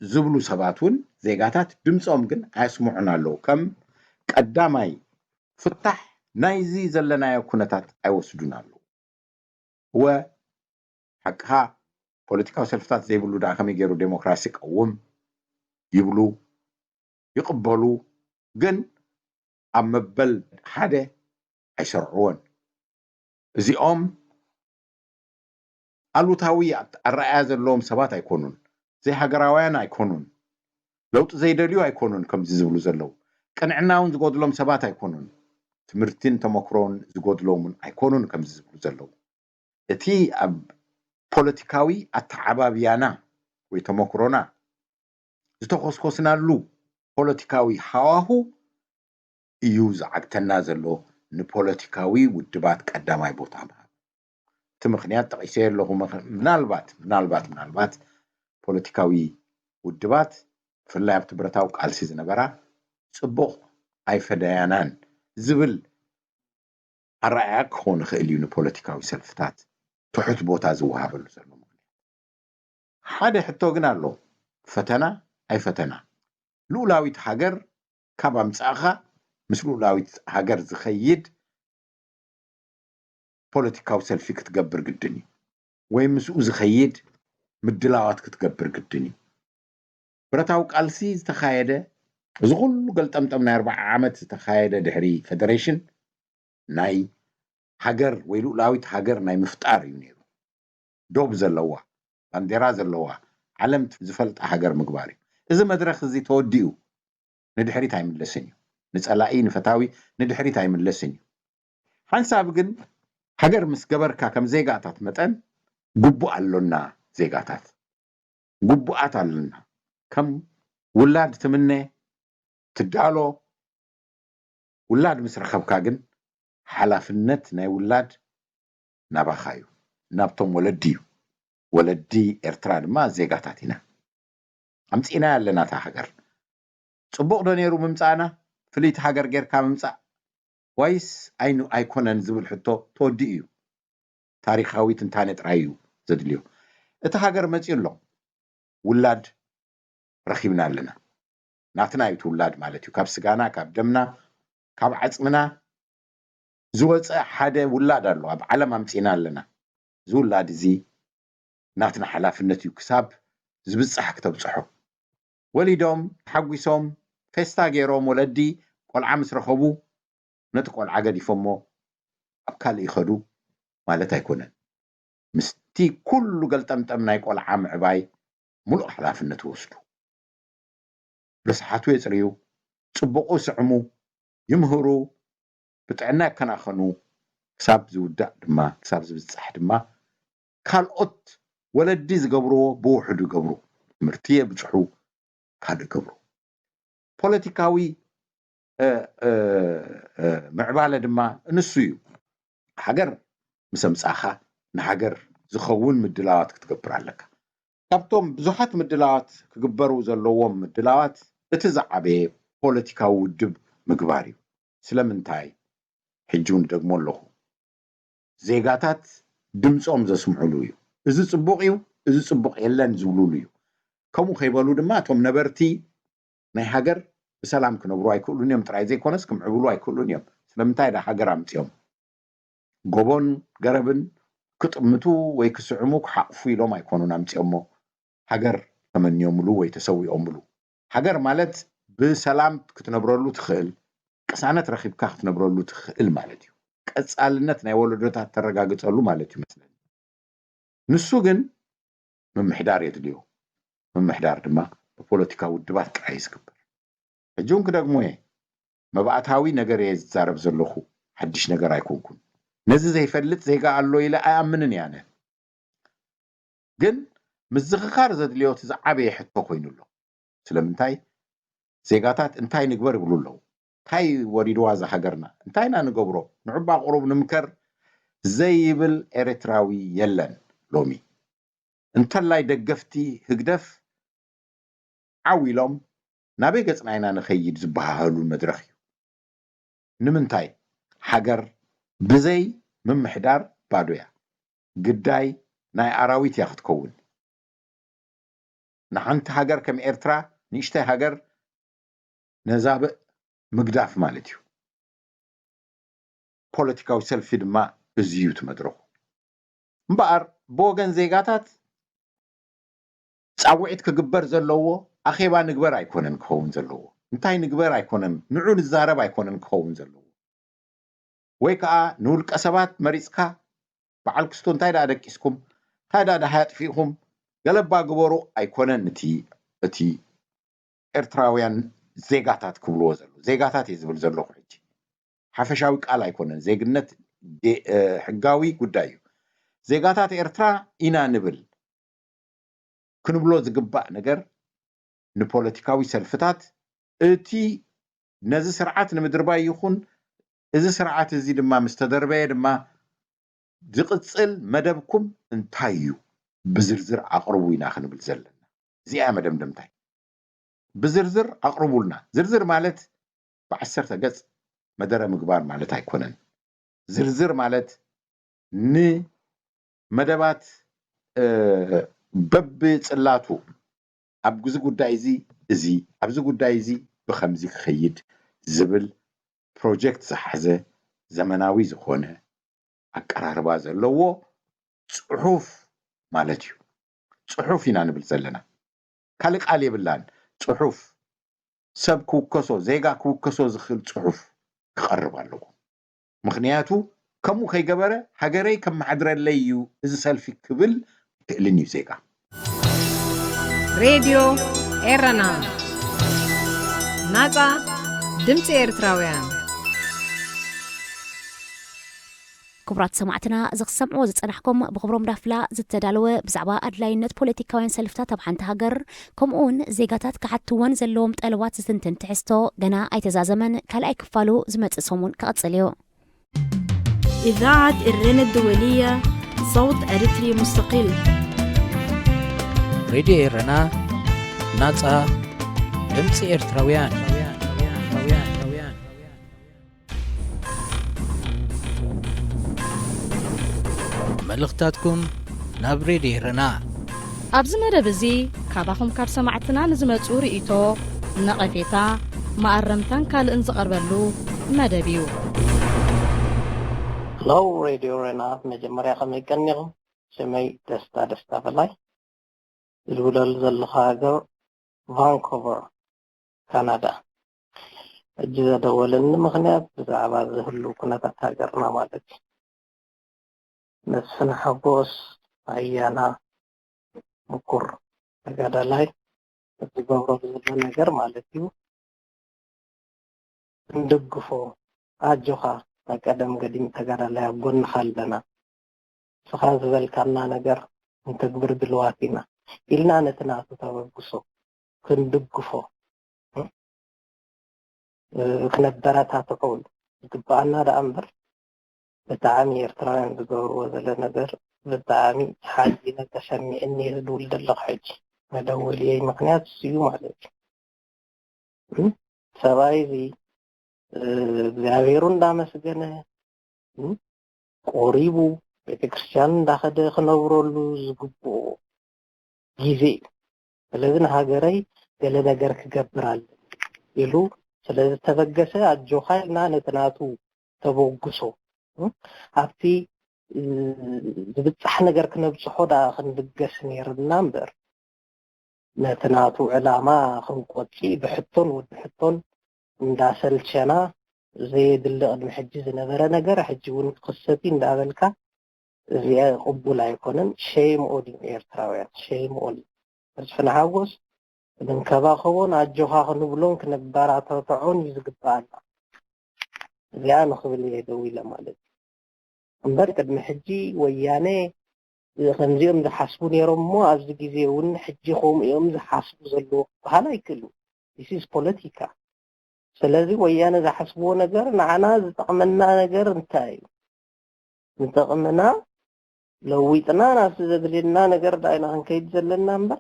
ዝብሉ ሰባት እውን ዜጋታት ድምፆም ግን ኣየስምዑን ኣለዉ። ከም ቀዳማይ ፍታሕ ናይዚ ዘለናዮ ኩነታት ኣይወስዱን ኣለዉ። እወ ሓቅኻ፣ ፖለቲካዊ ሰልፍታት ዘይብሉ ደኣ ከመይ ገይሩ ዴሞክራሲ ቀውም ይብሉ፣ ይቕበሉ፣ ግን ኣብ መበል ሓደ ኣይሰርዕዎን። እዚኦም ኣሉታዊ ኣት-፣ ኣረኣእያ ዘለዎም ሰባት ኣይኮኑን፣ ዘይሃገራውያን ኣይኮኑን፣ ለውጢ ዘይደልዩ ኣይኮኑን ከምዚ ዝብሉ ዘለዉ። ቅንዕና እውን ዝጎድሎም ሰባት ኣይኮኑን፣ ትምህርትን ተመክሮን ዝጎድሎም እውን ኣይኮኑን ከምዚ ዝብሉ ዘለዉ። እቲ ኣብ ፖለቲካዊ ኣተዓባብያና ወይ ተመክሮና ዝተኾስኮስናሉ ፖለቲካዊ ሃዋሁ እዩ ዝዓግተና ዘሎ ንፖለቲካዊ ውድባት ቀዳማይ ቦታ ምሃብ። እቲ ምኽንያት ጠቒሰዮ ኣለኹ። ምኽ-፣ ምናልባት፣ ምናልባት፣ ምናልባት ፖለቲካዊ ውድባት ብፍላይ ኣብቲ ብረታዊ ቃልሲ ዝነበራ ጽቡቕ ኣይፈደያናን ዝብል ኣረኣእያ ክኸውን ይኽእል እዩ ንፖለቲካዊ ሰልፍታት ትሑት ቦታ ዝወሃበሉ ዘሎ ምኽንያት። ሓደ ሕቶ ግን ኣሎ፣ ፈተና ኣይፈተና። ልኡላዊት ሃገር ካብ ኣምጻእኻ ምስ ልኡላዊት ሃገር ዝኸይድ ፖለቲካዊ ሰልፊ ክትገብር ግድን እዩ፣ ወይ ምስኡ ዝኸይድ ምድላዋት ክትገብር ግድን እዩ። ብረታዊ ቃልሲ ዝተኻየደ፣ እዚ ኩሉ ገልጠምጠም ናይ ኣርብዓ ዓመት ዝተኻየደ ድሕሪ ፌደሬሽን ናይ ሃገር ወይ ልኡላዊት ሃገር ናይ ምፍጣር እዩ ነይሩ። ዶብ ዘለዋ፣ ባንዴራ ዘለዋ፣ ዓለም ዝፈልጣ ሃገር ምግባር እዩ። እዚ መድረኽ እዚ ተወዲኡ ንድሕሪት ኣይምለስን እዩ። ንጸላኢ፣ ንፈታዊ ንድሕሪት ኣይምለስን እዩ። ሓንሳብ ግን ሃገር ምስ ገበርካ ከም ዜጋታት መጠን ግቡእ ኣሎና ዜጋታት። ግቡኣት ኣለና። ከም ውላድ ትምነ፣ ትዳሎ፣ ውላድ ምስ ረኸብካ ግን ሓላፍነት ናይ ውላድ ናባኻ እዩ፣ ናብቶም ወለዲ እዩ። ወለዲ ኤርትራ ድማ ዜጋታት ኢና። ኣምጺእናያ ኣለና እታ ሃገር። ጽቡቕ ዶ ነይሩ ምምጻእና? ፍልይቲ ሃገር ጌርካ ምምጻእ ዋይስ ኣይኑ-፣ ኣይኮነን ዝብል ሕቶ ተወዲኡ እዩ። ታሪኻዊ ትንታነ ጥራይ እዩ ዘድልዮ። እቲ ሃገር መጺኡ ኣሎ። ውላድ ረኺብና ኣለና። ናትና እዩ እቲ ውላድ ማለት እዩ። ካብ ስጋና፣ ካብ ደምና፣ ካብ ዓጽምና ዝወጸ ሓደ ውላድ ኣሎ። ኣብ ዓለም ኣምጺእና ኣለና። እዚ ውላድ እዚ ናትና ሓላፍነት እዩ ክሳብ ዝብጻሕ ክተብጽሖ። ወሊዶም፣ ተሓጒሶም፣ ፌስታ ገይሮም ወለዲ ቆልዓ ምስ ረኸቡ ነቲ ቆልዓ ገዲፎሞ ኣብ ካልእ ይኸዱ ማለት ኣይኮነን። ምስቲ ኩሉ ገልጠምጠም ናይ ቆልዓ ምዕባይ ሙሉእ ሓላፍነት ይወስዱ። ረስሓቱ የጽርዩ፣ ጽቡቑ ይስዕሙ፣ ይምህሩ፣ ብጥዕና ይከናኸኑ፣ ክሳብ ዝውዳእ ድማ፣ ክሳብ ዝብጻሕ ድማ ካልኦት ወለዲ ዝገብርዎ ብውሕዱ ይገብሩ። ትምህርቲ የብጽሑ፣ ካልእ ይገብሩ። ፖለቲካዊ፣ እ፣ እ፣ እ፣ ምዕባለ ድማ ንሱ እዩ። ሃገር ምስ ኣምጻእኻ ንሃገር ዝኸውን ምድላዋት ክትገብር ኣለካ። ካብቶም ብዙሓት ምድላዋት ክግበሩ ዘለዎም ምድላዋት እቲ ዝዓበየ ፖለቲካዊ ውድብ ምግባር እዩ። ስለምንታይ? ሕጂ እውን እደግሞ ኣለኹ። ዜጋታት ድምጾም ዘስምዕሉ እዩ። እዚ ጽቡቕ እዩ፣ እዚ ጽቡቕ የለን ዝብሉሉ እዩ። ከምኡ ከይበሉ ድማ እቶም ነበርቲ ናይ ሃገር ብሰላም ክነብሩ ኣይክእሉን እዮም ጥራይ ዘይኮነስ ክምዕብሉ ኣይክእሉን እዮም። ስለምንታይ? እዳ ሃገር ኣምጺኦም ጎቦን ገረብን ክጥምቱ ወይ ክስዕሙ ክሓቑፉ ኢሎም ኣይኮኑን ኣምጺኦሞ። ሃገር ተመንዮምሉ ወይ ተሰዊኦምሉ። ሃገር ማለት ብሰላም ክትነብረሉ ትኽእል፣ ቅሳነት ረኺብካ ክትነብረሉ ትኽእል ማለት እዩ። ቀጻልነት ናይ ወለዶታት ተረጋግጸሉ ማለት እዩ መስለኒ። ንሱ ግን ምምሕዳር የድልዮ። ምምሕዳር ድማ ብፖለቲካዊ ውድባት ጥራይ እዩ ዝግበር። ሕጂ እውን ክደግሞ እየ። መባእታዊ ነገር እየ ዝዛረብ ዘለኹ፣ ሓድሽ ነገር ኣይኮንኩን። ነዚ ዘይፈልጥ ዜጋ ኣሎ ኢለ ኣይኣምንን እየ ኣነ። ግን ምዝኽኻር ዘድልዮ እቲ ዝዓበየ ሕቶ ኮይኑ ኣሎ። ስለምንታይ ዜጋታት እንታይ ንግበር ይብሉ ኣለዉ? እንታይ ወሪድዋ እዛ ሃገርና? እንታይ ኢና ንገብሮ? ንዑባ ቁሩብ ንምከር ዘይብል ኤርትራዊ የለን ሎሚ። እንተላይ ደገፍቲ ህግደፍ ዓው ኢሎም ናበይ ገጽና ኢና ንኸይድ ዝበሃሃሉ መድረኽ እዩ። ንምንታይ? ሃገር ብዘይ ምምሕዳር ባዶ እያ። ግዳይ ናይ ኣራዊት እያ ክትከውን። ንሓንቲ ሃገር ከም ኤርትራ፣ ንእሽተይ ሃገር ነዛብእ ምግዳፍ ማለት እዩ። ፖለቲካዊ ሰልፊ ድማ እዚ እዩ እቲ መድረኹ። እምበኣር ብወገን ዜጋታት ጻውዒት ክግበር ዘለዎ ኣኼባ ንግበር ኣይኮነን ክኸውን ዘለዎ። እንታይ ንግበር ኣይኮነን፣ ንዑ ንዛረብ ኣይኮነን ክኸውን ዘለዎ። ወይ ከኣ ንውልቀ ሰባት መሪጽካ በዓል ክስቶ እንታይ ደኣ ደቂስኩም፣ እንታይ ደኣ ደሃይ ኣጥፊእኹም፣ ገለባ ግበሩ ኣይኮነን እቲ፣ እቲ ኤርትራውያን ዜጋታት ክብልዎ ዘለዉ። ዜጋታት እየ ዝብል ዘለኹ ሕጂ። ሓፈሻዊ ቃል ኣይኮነን። ዜግነት ዴ-፣ እ፣ ሕጋዊ ጉዳይ እዩ። ዜጋታት ኤርትራ ኢና ንብል። ክንብሎ ዝግባእ ነገር ንፖለቲካዊ ሰልፍታት እቲ ነዚ ስርዓት ንምድርባይ ይኹን እዚ ስርዓት እዚ ድማ ምስ ተደርበየ ድማ ዝቕጽል መደብኩም እንታይ እዩ? ብዝርዝር ኣቕርቡ ኢና ክንብል ዘለና። እዚኣ እያ መደምደምታይ። ብዝርዝር ኣቕርቡልና። ዝርዝር ማለት ብዓሰርተ ገጽ መደረ ምግባር ማለት ኣይኮነን። ዝርዝር ማለት ንመደባት፣ እ፣ በብጽላቱ ኣብዚ ጉዳይ እዚ፣ እዚ ኣብዚ ጉዳይ እዚ ብኸምዚ ክኸይድ ዝብል ፕሮጀክት ዝሓዘ ዘመናዊ ዝኾነ ኣቀራርባ ዘለዎ ጽሑፍ ማለት እዩ። ጽሑፍ ኢና ንብል ዘለና። ካልእ ቃል የብላን። ጽሑፍ፣ ሰብ ክውከሶ፣ ዜጋ ክውከሶ ዝኽእል ጽሑፍ ክቐርብ ኣለዎ። ምኽንያቱ ከምኡ ከይገበረ ሃገረይ ከመሓድረለይ እዩ እዚ ሰልፊ ክብል ኣይክእልን እዩ ዜጋ። ሬድዮ ኤረና፣ ናጻ ድምጺ ኤርትራውያን። ክቡራት ሰማዕትና፣ እዚ ክሰምዕዎ ዝጸናሕኩም ብክብሮም ዳፍላ ዝተዳለወ ብዛዕባ ኣድላይነት ፖለቲካውያን ሰልፍታት ኣብ ሓንቲ ሃገር፣ ከምኡ እውን ዜጋታት ክሓትወን ዘለዎም ጠለባት ዝትንትን ትሕዝቶ ገና ኣይተዛዘመን። ካልኣይ ክፋሉ ዝመጽእ ሰሙን ክቕጽል እዩ። إذاعة إرينا الدولية، صوت أريتري مستقل. ሬድዮ ኤረና፣ ናጻ ድምጺ ኤርትራውያን። መልእኽትታትኩም ናብ ሬድዮ ኤረና። ኣብዚ መደብ እዚ ካባኹም ካብ ሰማዕትና ንዝመጹ ርእይቶ፣ ነቐፌታ፣ መኣረምታን ካልእን ዝቐርበሉ መደብ እዩ። ሄሎ ሬድዮ ኤረና፣ መጀመርያ ከመይ ቀኒኹም? ስመይ ደስታ ደስታ በላይ። ዝውለሉ ዘለኹ ሃገር ቫንኮቨር ካናዳ። ሕጂ ዘደወለኒ ምኽንያት ብዛዕባ ዝህሉ ኩነታት ሃገርና ማለት እዩ። መስፍን ሓጎስ ኣያና ምኩር ተጋዳላይ ዝገብሮ ዘሎ ነገር ማለት እዩ። ክንድግፎ ኣጆኻ ናይ ቀደም ገዲም ተጋዳላይ ኣብ ጎንኻ ኣለና። ንስኻ ዝበልካና ነገር ክንተግብር ድልዋት ኢና ኢልና ነቲ ናቱ ተበግሶ ክንድግፎ ክነበረታትዖ ዝግበኣና ደኣ እምበር ብጣዕሚ ኤርትራውያን ዝገብርዎ ዘለ ነገር ብጣዕሚ ሓዚነ ተሰሚዕኒ እየ ዝድውል ዘለኹ ሕጂ መደወልየይ ምኽንያት እሱ እዩ ማለት እዩ። ሰብኣይ እዚ እግዚኣብሔሩ እንዳመስገነ ቆሪቡ ቤተክርስትያን እንዳኸደ ክነብረሉ ዝግብኦ ግዜ እዩ። ስለዚ ንሃገረይ ገለ ነገር ክገብር ኣለ ኢሉ ስለዝተበገሰ ኣጆኻ ኢልና ነቲ ናቱ ተበግሶ ኣብቲ ዝብጻሕ ነገር ክነብጽሖ ደኣ ክንብገስ ነይርና እምበር ነቲ ናቱ ዕላማ ክንቆጺ ብሕቶን ወዲ ሕቶን እንዳሰልቸና ዘየድሊ ቅድሚ ሕጂ ዝነበረ ነገር ሕጂ እውን ክኽሰት እዩ እንዳበልካ እዚኣ ቅቡል ኣይኮነን። ሸይም ኦን ዩ ኤርትራውያን ሸይም ኦን ዩ። መስፍን ሓጎስ ክንከባኸቦን ኣጆኻ ክንብሎን ክነበራታትዖን እዩ ዝግባኣና። እዚኣ ንኽብል እየ ደው ኢለ ማለት እዩ። እምበር ቅድሚ ሕጂ ወያነ ከምዚኦም ዝሓስቡ ነይሮም እሞ ኣብዚ ግዜ እውን ሕጂ ከምኡ እዮም ዝሓስቡ ዘለዉ ክበሃል ኣይክእልን። This is ፖለቲካ። ስለዚ ወያነ ዝሓስብዎ ነገር ንዓና ዝጠቕመና ነገር እንታይ እዩ? ዝጠቕመና ለዊጥና ናብቲ ዘድልየና ነገር ዳይና ክንከይድ ዘለና እምበር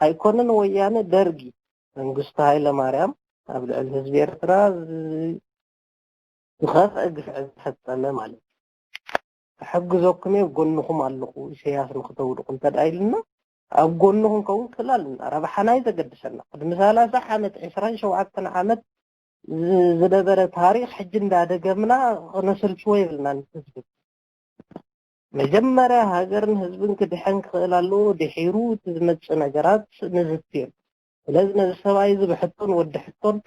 ኣይኮነን። ወያነ ደርጊ መንግስቱ ሃይለ ማርያም ኣብ ልዕሊ ህዝቢ ኤርትራ ዝ- ዝኸፍአ ግፍዒ ዝፈጸመ ማለት እዩ። ክሕግዘኩም እየ፣ ኣብ ጎንኹም ኣለኹ ኢሰያስ ንክተውድቁ እንተ ደኣ ኢልና ኣብ ጎንኹም ከውን ክእል ኣለና። ረብሓና እዩ ዘገድሰና። ቅድሚ ሰላሳ ዓመት፣ ዕስራን ሸውዓተን ዓመት ዝ- ዝነበረ ታሪኽ ሕጂ እንዳደገምና ክነሰልችዎ የብልናን ህዝቢ። መጀመርያ ሃገርን ህዝብን ክድሕን ክኽእል ኣለዎ። ድሒሩ እቲ ዝመጽእ ነገራት ንዝቲ እዩ። ስለዚ ነዚ ሰብኣይ እዚ ብሕቶን ወዲ ሕቶን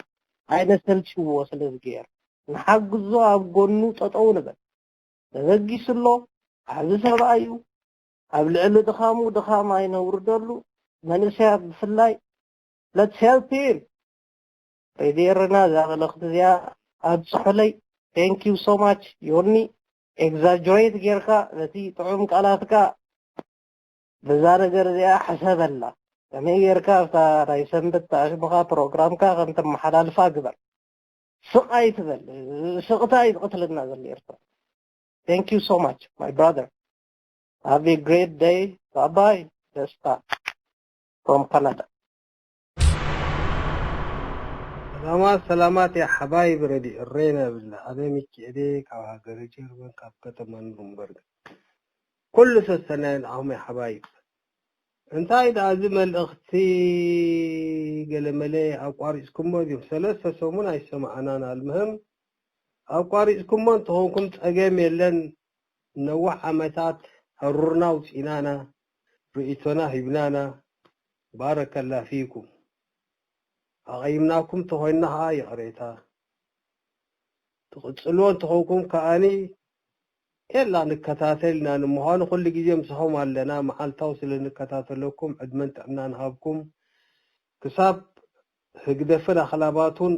ኣይነሰልችዎ። ስለዚ ገይር ንሓግዞ፣ ኣብ ጎኑ ጠጠው ንበል። ተበጊሱ ኣሎ። ዓቢ ሰብኣይ እዩ። ኣብ ልዕሊ ድኻሙ ድኻም ኣይነውርደሉ። መንእሰያት ብፍላይ let's help him። ሬድዮ ኤረና እዛ መልእኽቲ እዚኣ ኣብጽሑለይ። Thank you so much ዮኒ። Exaggerate ጌርካ ነቲ ጥዑም ቃላትካ በዛ ነገር እዚኣ ሕሰበላ። ከመይ ጌርካ ኣብታ ናይ ሰንበት ኣሽሙኻ ፕሮግራምካ ከም ተመሓላልፋ ግበር። ስቕ ኣይትበል። ስቕታ እዩ ዝቐትለና ዘሎ ኤርትራ። Thank you so much my brother. Have a great day. Bye bye. ደስታ from Canada. ሰላማት ሰላማት ያ ሓባይብ ረዲ እሬና ብላ ኣነ ሚኪኤሌ ካብ ሃገረ ጀርመን ካብ ከተማ ኑርንበርግ። ኩሉ ሰሰናይ ንዓኹም ያ ሓባይብ። እንታይ ደኣ እዚ መልእኽቲ ገለመለ ኣቋሪጽኩሞ ድዮም? ሰለስተ ሰሙን ኣይሰማዕናን። ኣልምህም ኣቋሪጽኩሞ እንተኾንኩም ጸገም የለን። ነዊሕ ዓመታት ሕሩርና ኣውጺእናና፣ ርእይቶና ሂብናና። ባረከላ ፊኩም። ኣቐይምናኩም ተኾይንና ኸዓ ይቕሬታ። ትቕጽልዎ እንተኾንኩም ከኣኒ ኤላ ንከታተል ኢና። ንምዃኑ ኩሉ ግዜ ምሳኹም ኣለና። መዓልታዊ ስለ ንከታተለኩም ዕድመን ጥዕናን ሃብኩም። ክሳብ ህግደፍን ኣኽላባቱን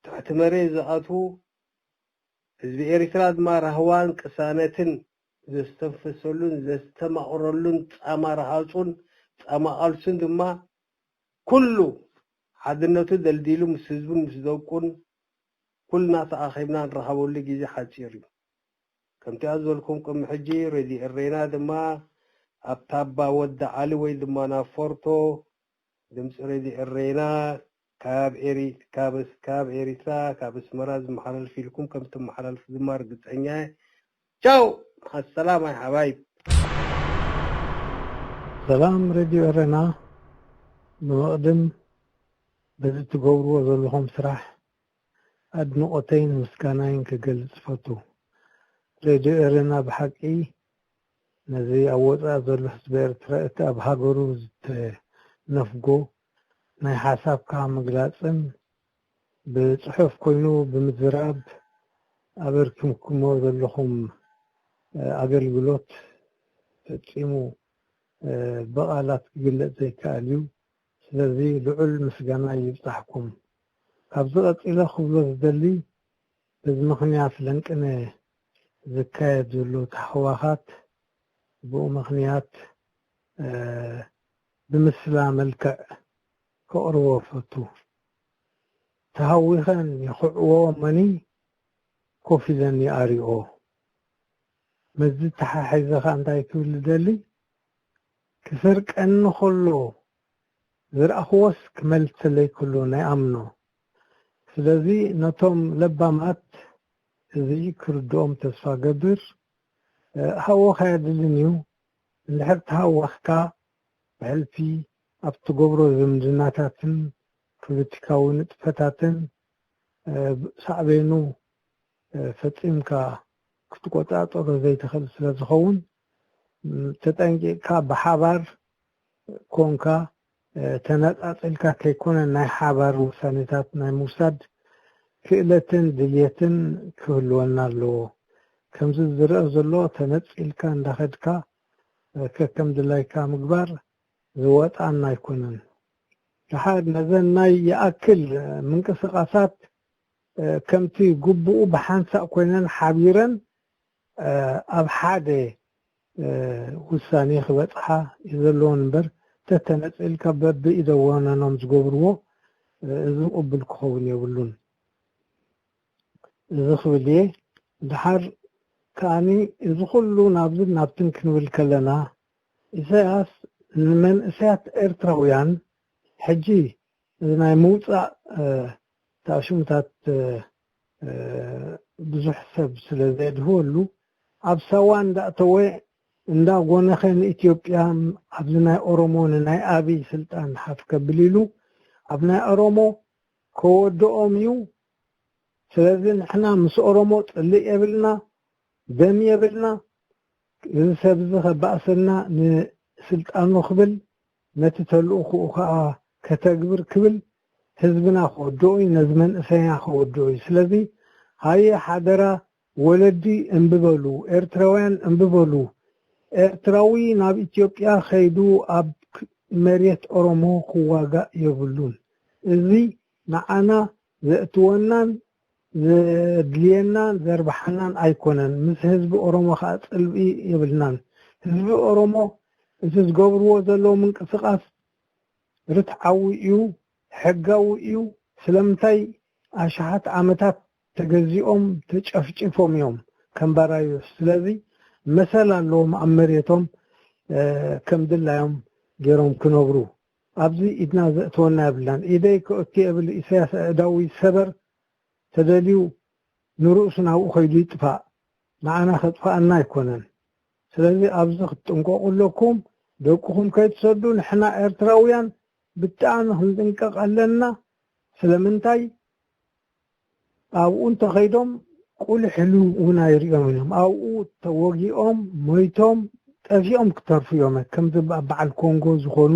ትሕቲ መሬት ዝኣትዉ፣ ህዝቢ ኤሪትራ ድማ ራህዋን ቅሳነትን ዘስተንፈሰሉን ዘስተማቕረሉን ጻማ ረሃጹን ጻማ ቃልሱን ድማ ኩሉ ሓድነቱ ደልዲሉ ምስ ህዝቡን ምስ ደቁን ኩልና ተኣኺብና ንረኸበሉ ግዜ ሓጺር እዩ። ከምቲ ዝበልኩም ቅድሚ ሕጂ ሬድዮ ኤሬና ድማ ኣብ ታባ ወዲ ዓሊ ወይ ድማ ናብ ፎርቶ ድምፂ ሬድዮ ኤሬና ካብ ኤሪ ካብ ካብ ኤሪትራ ካብ ኣስመራ ዝመሓላልፍ ኢልኩም ከም ትመሓላልፉ ድማ ርግፀኛ እየ። ቻው ኣሰላም ኣይ ሓባይብ። ሰላም ሬድዮ ኤረና፣ ብመቕድም በዚ ትገብርዎ ዘለኹም ስራሕ ኣድንቖተይን ምስጋናይን ክገልጽ እፈቱ። ሬድዮ ኤረና ብሓቂ ነዚ ኣብ ወጻኢ ዘሎ ህዝቢ ኤርትራ እቲ ኣብ ሃገሩ ዝተነፍጎ ናይ ሓሳብካ ምግላጽን ብጽሑፍ ኮይኑ ብምዝራብ ኣበርኪምኩሞ ዘለኹም ኣገልግሎት ፈጺሙ ብቓላት ክግለጽ ዘይከኣል እዩ። ስለዚ ልዑል ምስጋና ይብጻሕኩም። ካብዚ ቀጺለ ክብሎ ዝደሊ በዚ ምኽንያት ለንቅነ ዝካየድ ዘሎ ታህዋኻት ብኡ ምኽንያት ብምስላ መልክዕ ከቕርቦ ፈቱ። ተሃዊኸን ይኽዕዎ እመኒ ኮፍ ኢለን ይኣርይኦ። ምስዚ ተሓሒዘ ኸኣ እንታይ ክብል ዝደሊ፣ ክሰርቀኒ ኸሎ ዝረኣኽዎስ ክመልሰለይ ከሎ ናይ ኣምኖ። ስለዚ ነቶም ለባማት እዚ ክርድኦም ተስፋ ገብር። ሃወኽ ኣየድልን እዩ። እንድሕር ተሃወኽካ ብሕልፊ ኣብ ትገብሮ ዝምድናታትን ፖለቲካዊ ንጥፈታትን ሳዕቤኑ ፈጺምካ ክትቆጻጸሮ ዘይትኽእል ስለ ዝኸውን ተጠንቂቕካ ብሓባር ኮንካ ተነጻጺልካ ከይኮነ ናይ ሓባር ውሳኔታት ናይ ምውሳድ ክእለትን ድልየትን ክህልወና ኣለዎ። ከምዚ ዝረአ ዘሎ ተነጺልካ እንዳኸድካ ከከም ድላይካ ምግባር ዝወጣና ኣይኮነን። ድሓር ነዘን ናይ ይኣክል ምንቅስቃሳት ከምቲ ግቡኡ ብሓንሳእ ኮይነን ሓቢረን ኣብ ሓደ ውሳኔ ክበጽሓ እዩ ዘለዎን እምበር፣ ተተነጺልካ በብኢደ ወነኖም ዝገብርዎ፣ እዚ ቅቡል ክኸውን የብሉን። እዚ ክብል እየ። ድሓር ከኣኒ እዚ ኩሉ ናብዝን ናብትን ክንብል ከለና፣ ኢሳያስ ንመንእሰያት ኤርትራውያን ሕጂ እዚ ናይ ምውጻእ ታሽሙታት ብዙሕ ሰብ ስለ ዘድህወሉ፣ ኣብ ሳዋ እንዳእተወ እንዳጎነኸ ንኢትዮጵያ ኣብዚ ናይ ኦሮሞ ንናይ ኣብይ ስልጣን ሓፍ ከብል ኢሉ ኣብ ናይ ኦሮሞ ከወድኦም እዩ። ስለዚ ንሕና ምስ ኦሮሞ ጽልእ የብልና፣ ደም የብልና። እዚ ሰብ እዚ ከባእሰና ንስልጣኑ ክብል፣ ነቲ ተልእኾኡ ከኣ ከተግብር ክብል ህዝብና ከወድኦ እዩ፣ ነዚ መንእሰይና ከወድኦ እዩ። ስለዚ ሃየ ሓደራ ወለዲ እምቢ በሉ፣ ኤርትራውያን እምቢ በሉ። ኤርትራዊ ናብ ኢትዮጵያ ከይዱ ኣብ መሬት ኦሮሞ ክዋጋእ የብሉን። እዚ ንዓና ዘእትወናን ዘድልየናን ዘርብሓናን ኣይኮነን። ምስ ህዝቢ ኦሮሞ ከኣ ጽልኢ የብልናን። ህዝቢ ኦሮሞ እቲ ዝገብርዎ ዘለዉ ምንቅስቃስ ርትዓዊ እዩ፣ ሕጋዊ እዩ። ስለምንታይ ኣሽሓት ዓመታት ተገዚኦም ተጨፍጭፎም እዮም ከም ባራዮስ። ስለዚ መሰል ኣለዎም ኣብ መሬቶም ከም ድላዮም ገይሮም ክነብሩ። ኣብዚ ኢድና ዘእትወና የብልናን። ኢደይ ከእቱ የብል። ኢሳያስ ኣእዳው ይሰበር። ተደልዩ ንርእሱ ናብኡ ከይዱ ይጥፋእ። ንዓና ከጥፍኣና ኣይኮነን። ስለዚ ኣብዚ ክትጥንቀቁ ኣለኩም። ደቅኹም ከይትሰዱ። ንሕና ኤርትራውያን ብጣዕሚ ክንጥንቀቅ ኣለና። ስለምንታይ ኣብኡ እንተኸይዶም ቁልሕ ኢሉ እውን ኣይርእዮም እዮም። ኣብኡ ተወጊኦም፣ ሞይቶም፣ ጠፊኦም ክተርፉ እዮም። ከምዚ ኣብ በዓል ኮንጎ ዝኾኑ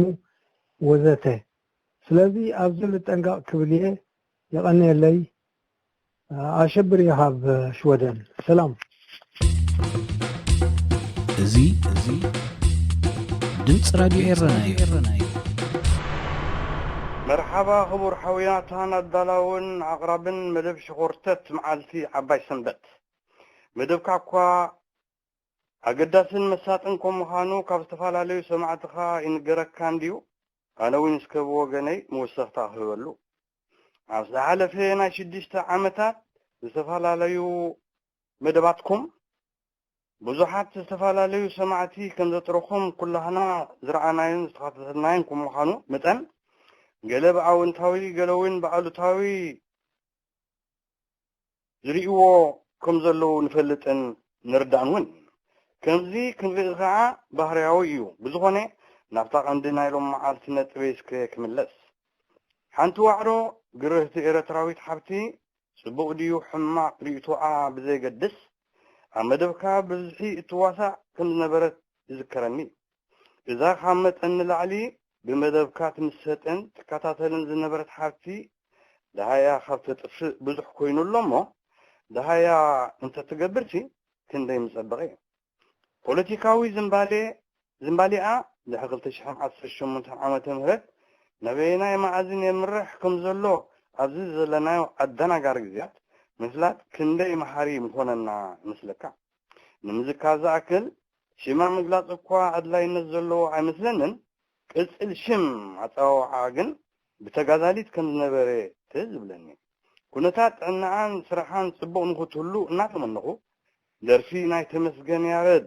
ወዘተ። ስለዚ ኣብዚ ንጠንቀቕ ክብል እየ። የቐንየለይ። ኣሸብር እየ ካብ ሽወደን። ሰላም። እዚ እዚ ድምፂ ራድዮ ኤረና እዩ። መርሓባ ክቡር ሓውያታን ኣዳላውን ኣቕራብን መደብ ሸኾርተት መዓልቲ ዓባይ ሰንበት። መደብካ እኳ ኣገዳስን መሳጥን ከም ምዃኑ ካብ ዝተፈላለዩ ሰማዕትኻ ይንገረካ እንድዩ። ኣነ እውን እስከ ብወገነይ መወሰኽታ ክህበሉ። ኣብ ዝሓለፈ ናይ ሽዱሽተ ዓመታት ዝተፈላለዩ መደባትኩም ብዙሓት ዝተፈላለዩ ሰማዕቲ ከም ዘጥረኹም ኩላህና ዝረኣናዮን ዝተኸታተልናዮን ከም ምዃኑ መጠን፣ ገለ ብኣወንታዊ ገለ እውን ብኣሉታዊ ዝርእይዎ ከም ዘለዉ ንፈልጥን ንርዳእን እውን። ከምዚ ክንርኢ ከኣ ባህርያዊ እዩ። ብዝኾነ ናብታ ቀንዲ ናይ ሎም መዓልቲ ነጥበይ እስከ ክምለስ። ሓንቲ ዋዕሮ ግርህቲ ኤረትራዊት ሓብቲ ጽቡቕ ድዩ ሕማቕ ርእይቶኣ ብዘየገድስ፣ ኣብ መደብካ ብብዝሒ እትዋሳእ ከም ዝነበረት ይዝከረኒ። እዛ ካብ መጠን ንላዕሊ ብመደብካ ትምሰጥን ትከታተልን ዝነበረት ሓብቲ፣ ደሃያ ካብ ተጥፍእ ብዙሕ ኮይኑ ኣሎ እሞ፣ ደሃያ እንተትገብርሲ ክንደይ ምጸበቐ። ፖለቲካዊ ዝምባሌ ዝምባሌኣ ድሕሪ ክልተ ሽሕን ዓሰርተ ሸሞንተን ዓመተ ምህረት ናበየናይ መኣዝን የምርሕ ከም ዘሎ ኣብዚ ዘለናዮ ኣደናጋሪ ግዜያት ምፍላጥ ክንደይ መሃሪ ምኾነና ይመስለካ? ንምዝካር ዝኣክል ሽማ ምግላጽ እኳ ኣድላይነት ዘለዎ ኣይመስለንን። ቅጽል ሽም ኣጸዋውዓ ግን ብተጋዳሊት ከም ዝነበረ ትዝ ዝብለኒ። ኩነታት ጥዕናኣን ስራሓን ጽቡቕ ንኽትህሉ እናተመነኹ፣ ደርፊ ናይ ተመስገን ያረድ፣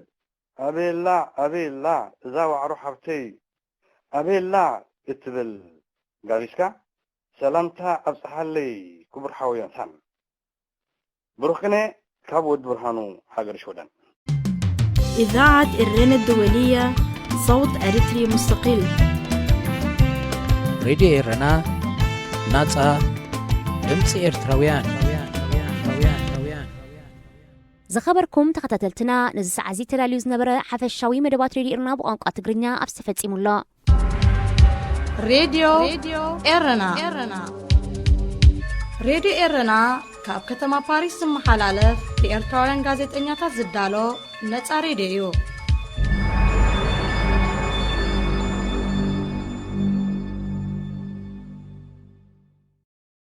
ኣቤላ ኣቤላ እዛ ዋዕሮ ሓብተይ ኣቤላ እትብል ጋቢዝካ ሰላምታ ኣብጽሓለይ ክቡር ሓው ዮናታን። ብሩኽ ቅነ ካብ ወዲ ብርሃኑ ሃገር ሽወደን። إذاعة إرنا الدولية، صوت أريتري مستقل. ሬድዮ ኤረና፣ ናጻ ድምፂ ኤርትራውያን። ዝኸበርኩም ተኸታተልትና፣ ነዚ ሰዓት እዚ ተዳልዩ ዝነበረ ሓፈሻዊ መደባት ሬድዮ ኤረና ብቋንቋ ትግርኛ ኣብዚ ተፈጺሙ ኣሎ። ሬድዮ ኤረና። ሬድዮ ኤረና ካብ ከተማ ፓሪስ ዝመሓላለፍ ብኤርትራውያን ጋዜጠኛታት ዝዳሎ ነጻ ሬድዮ እዩ።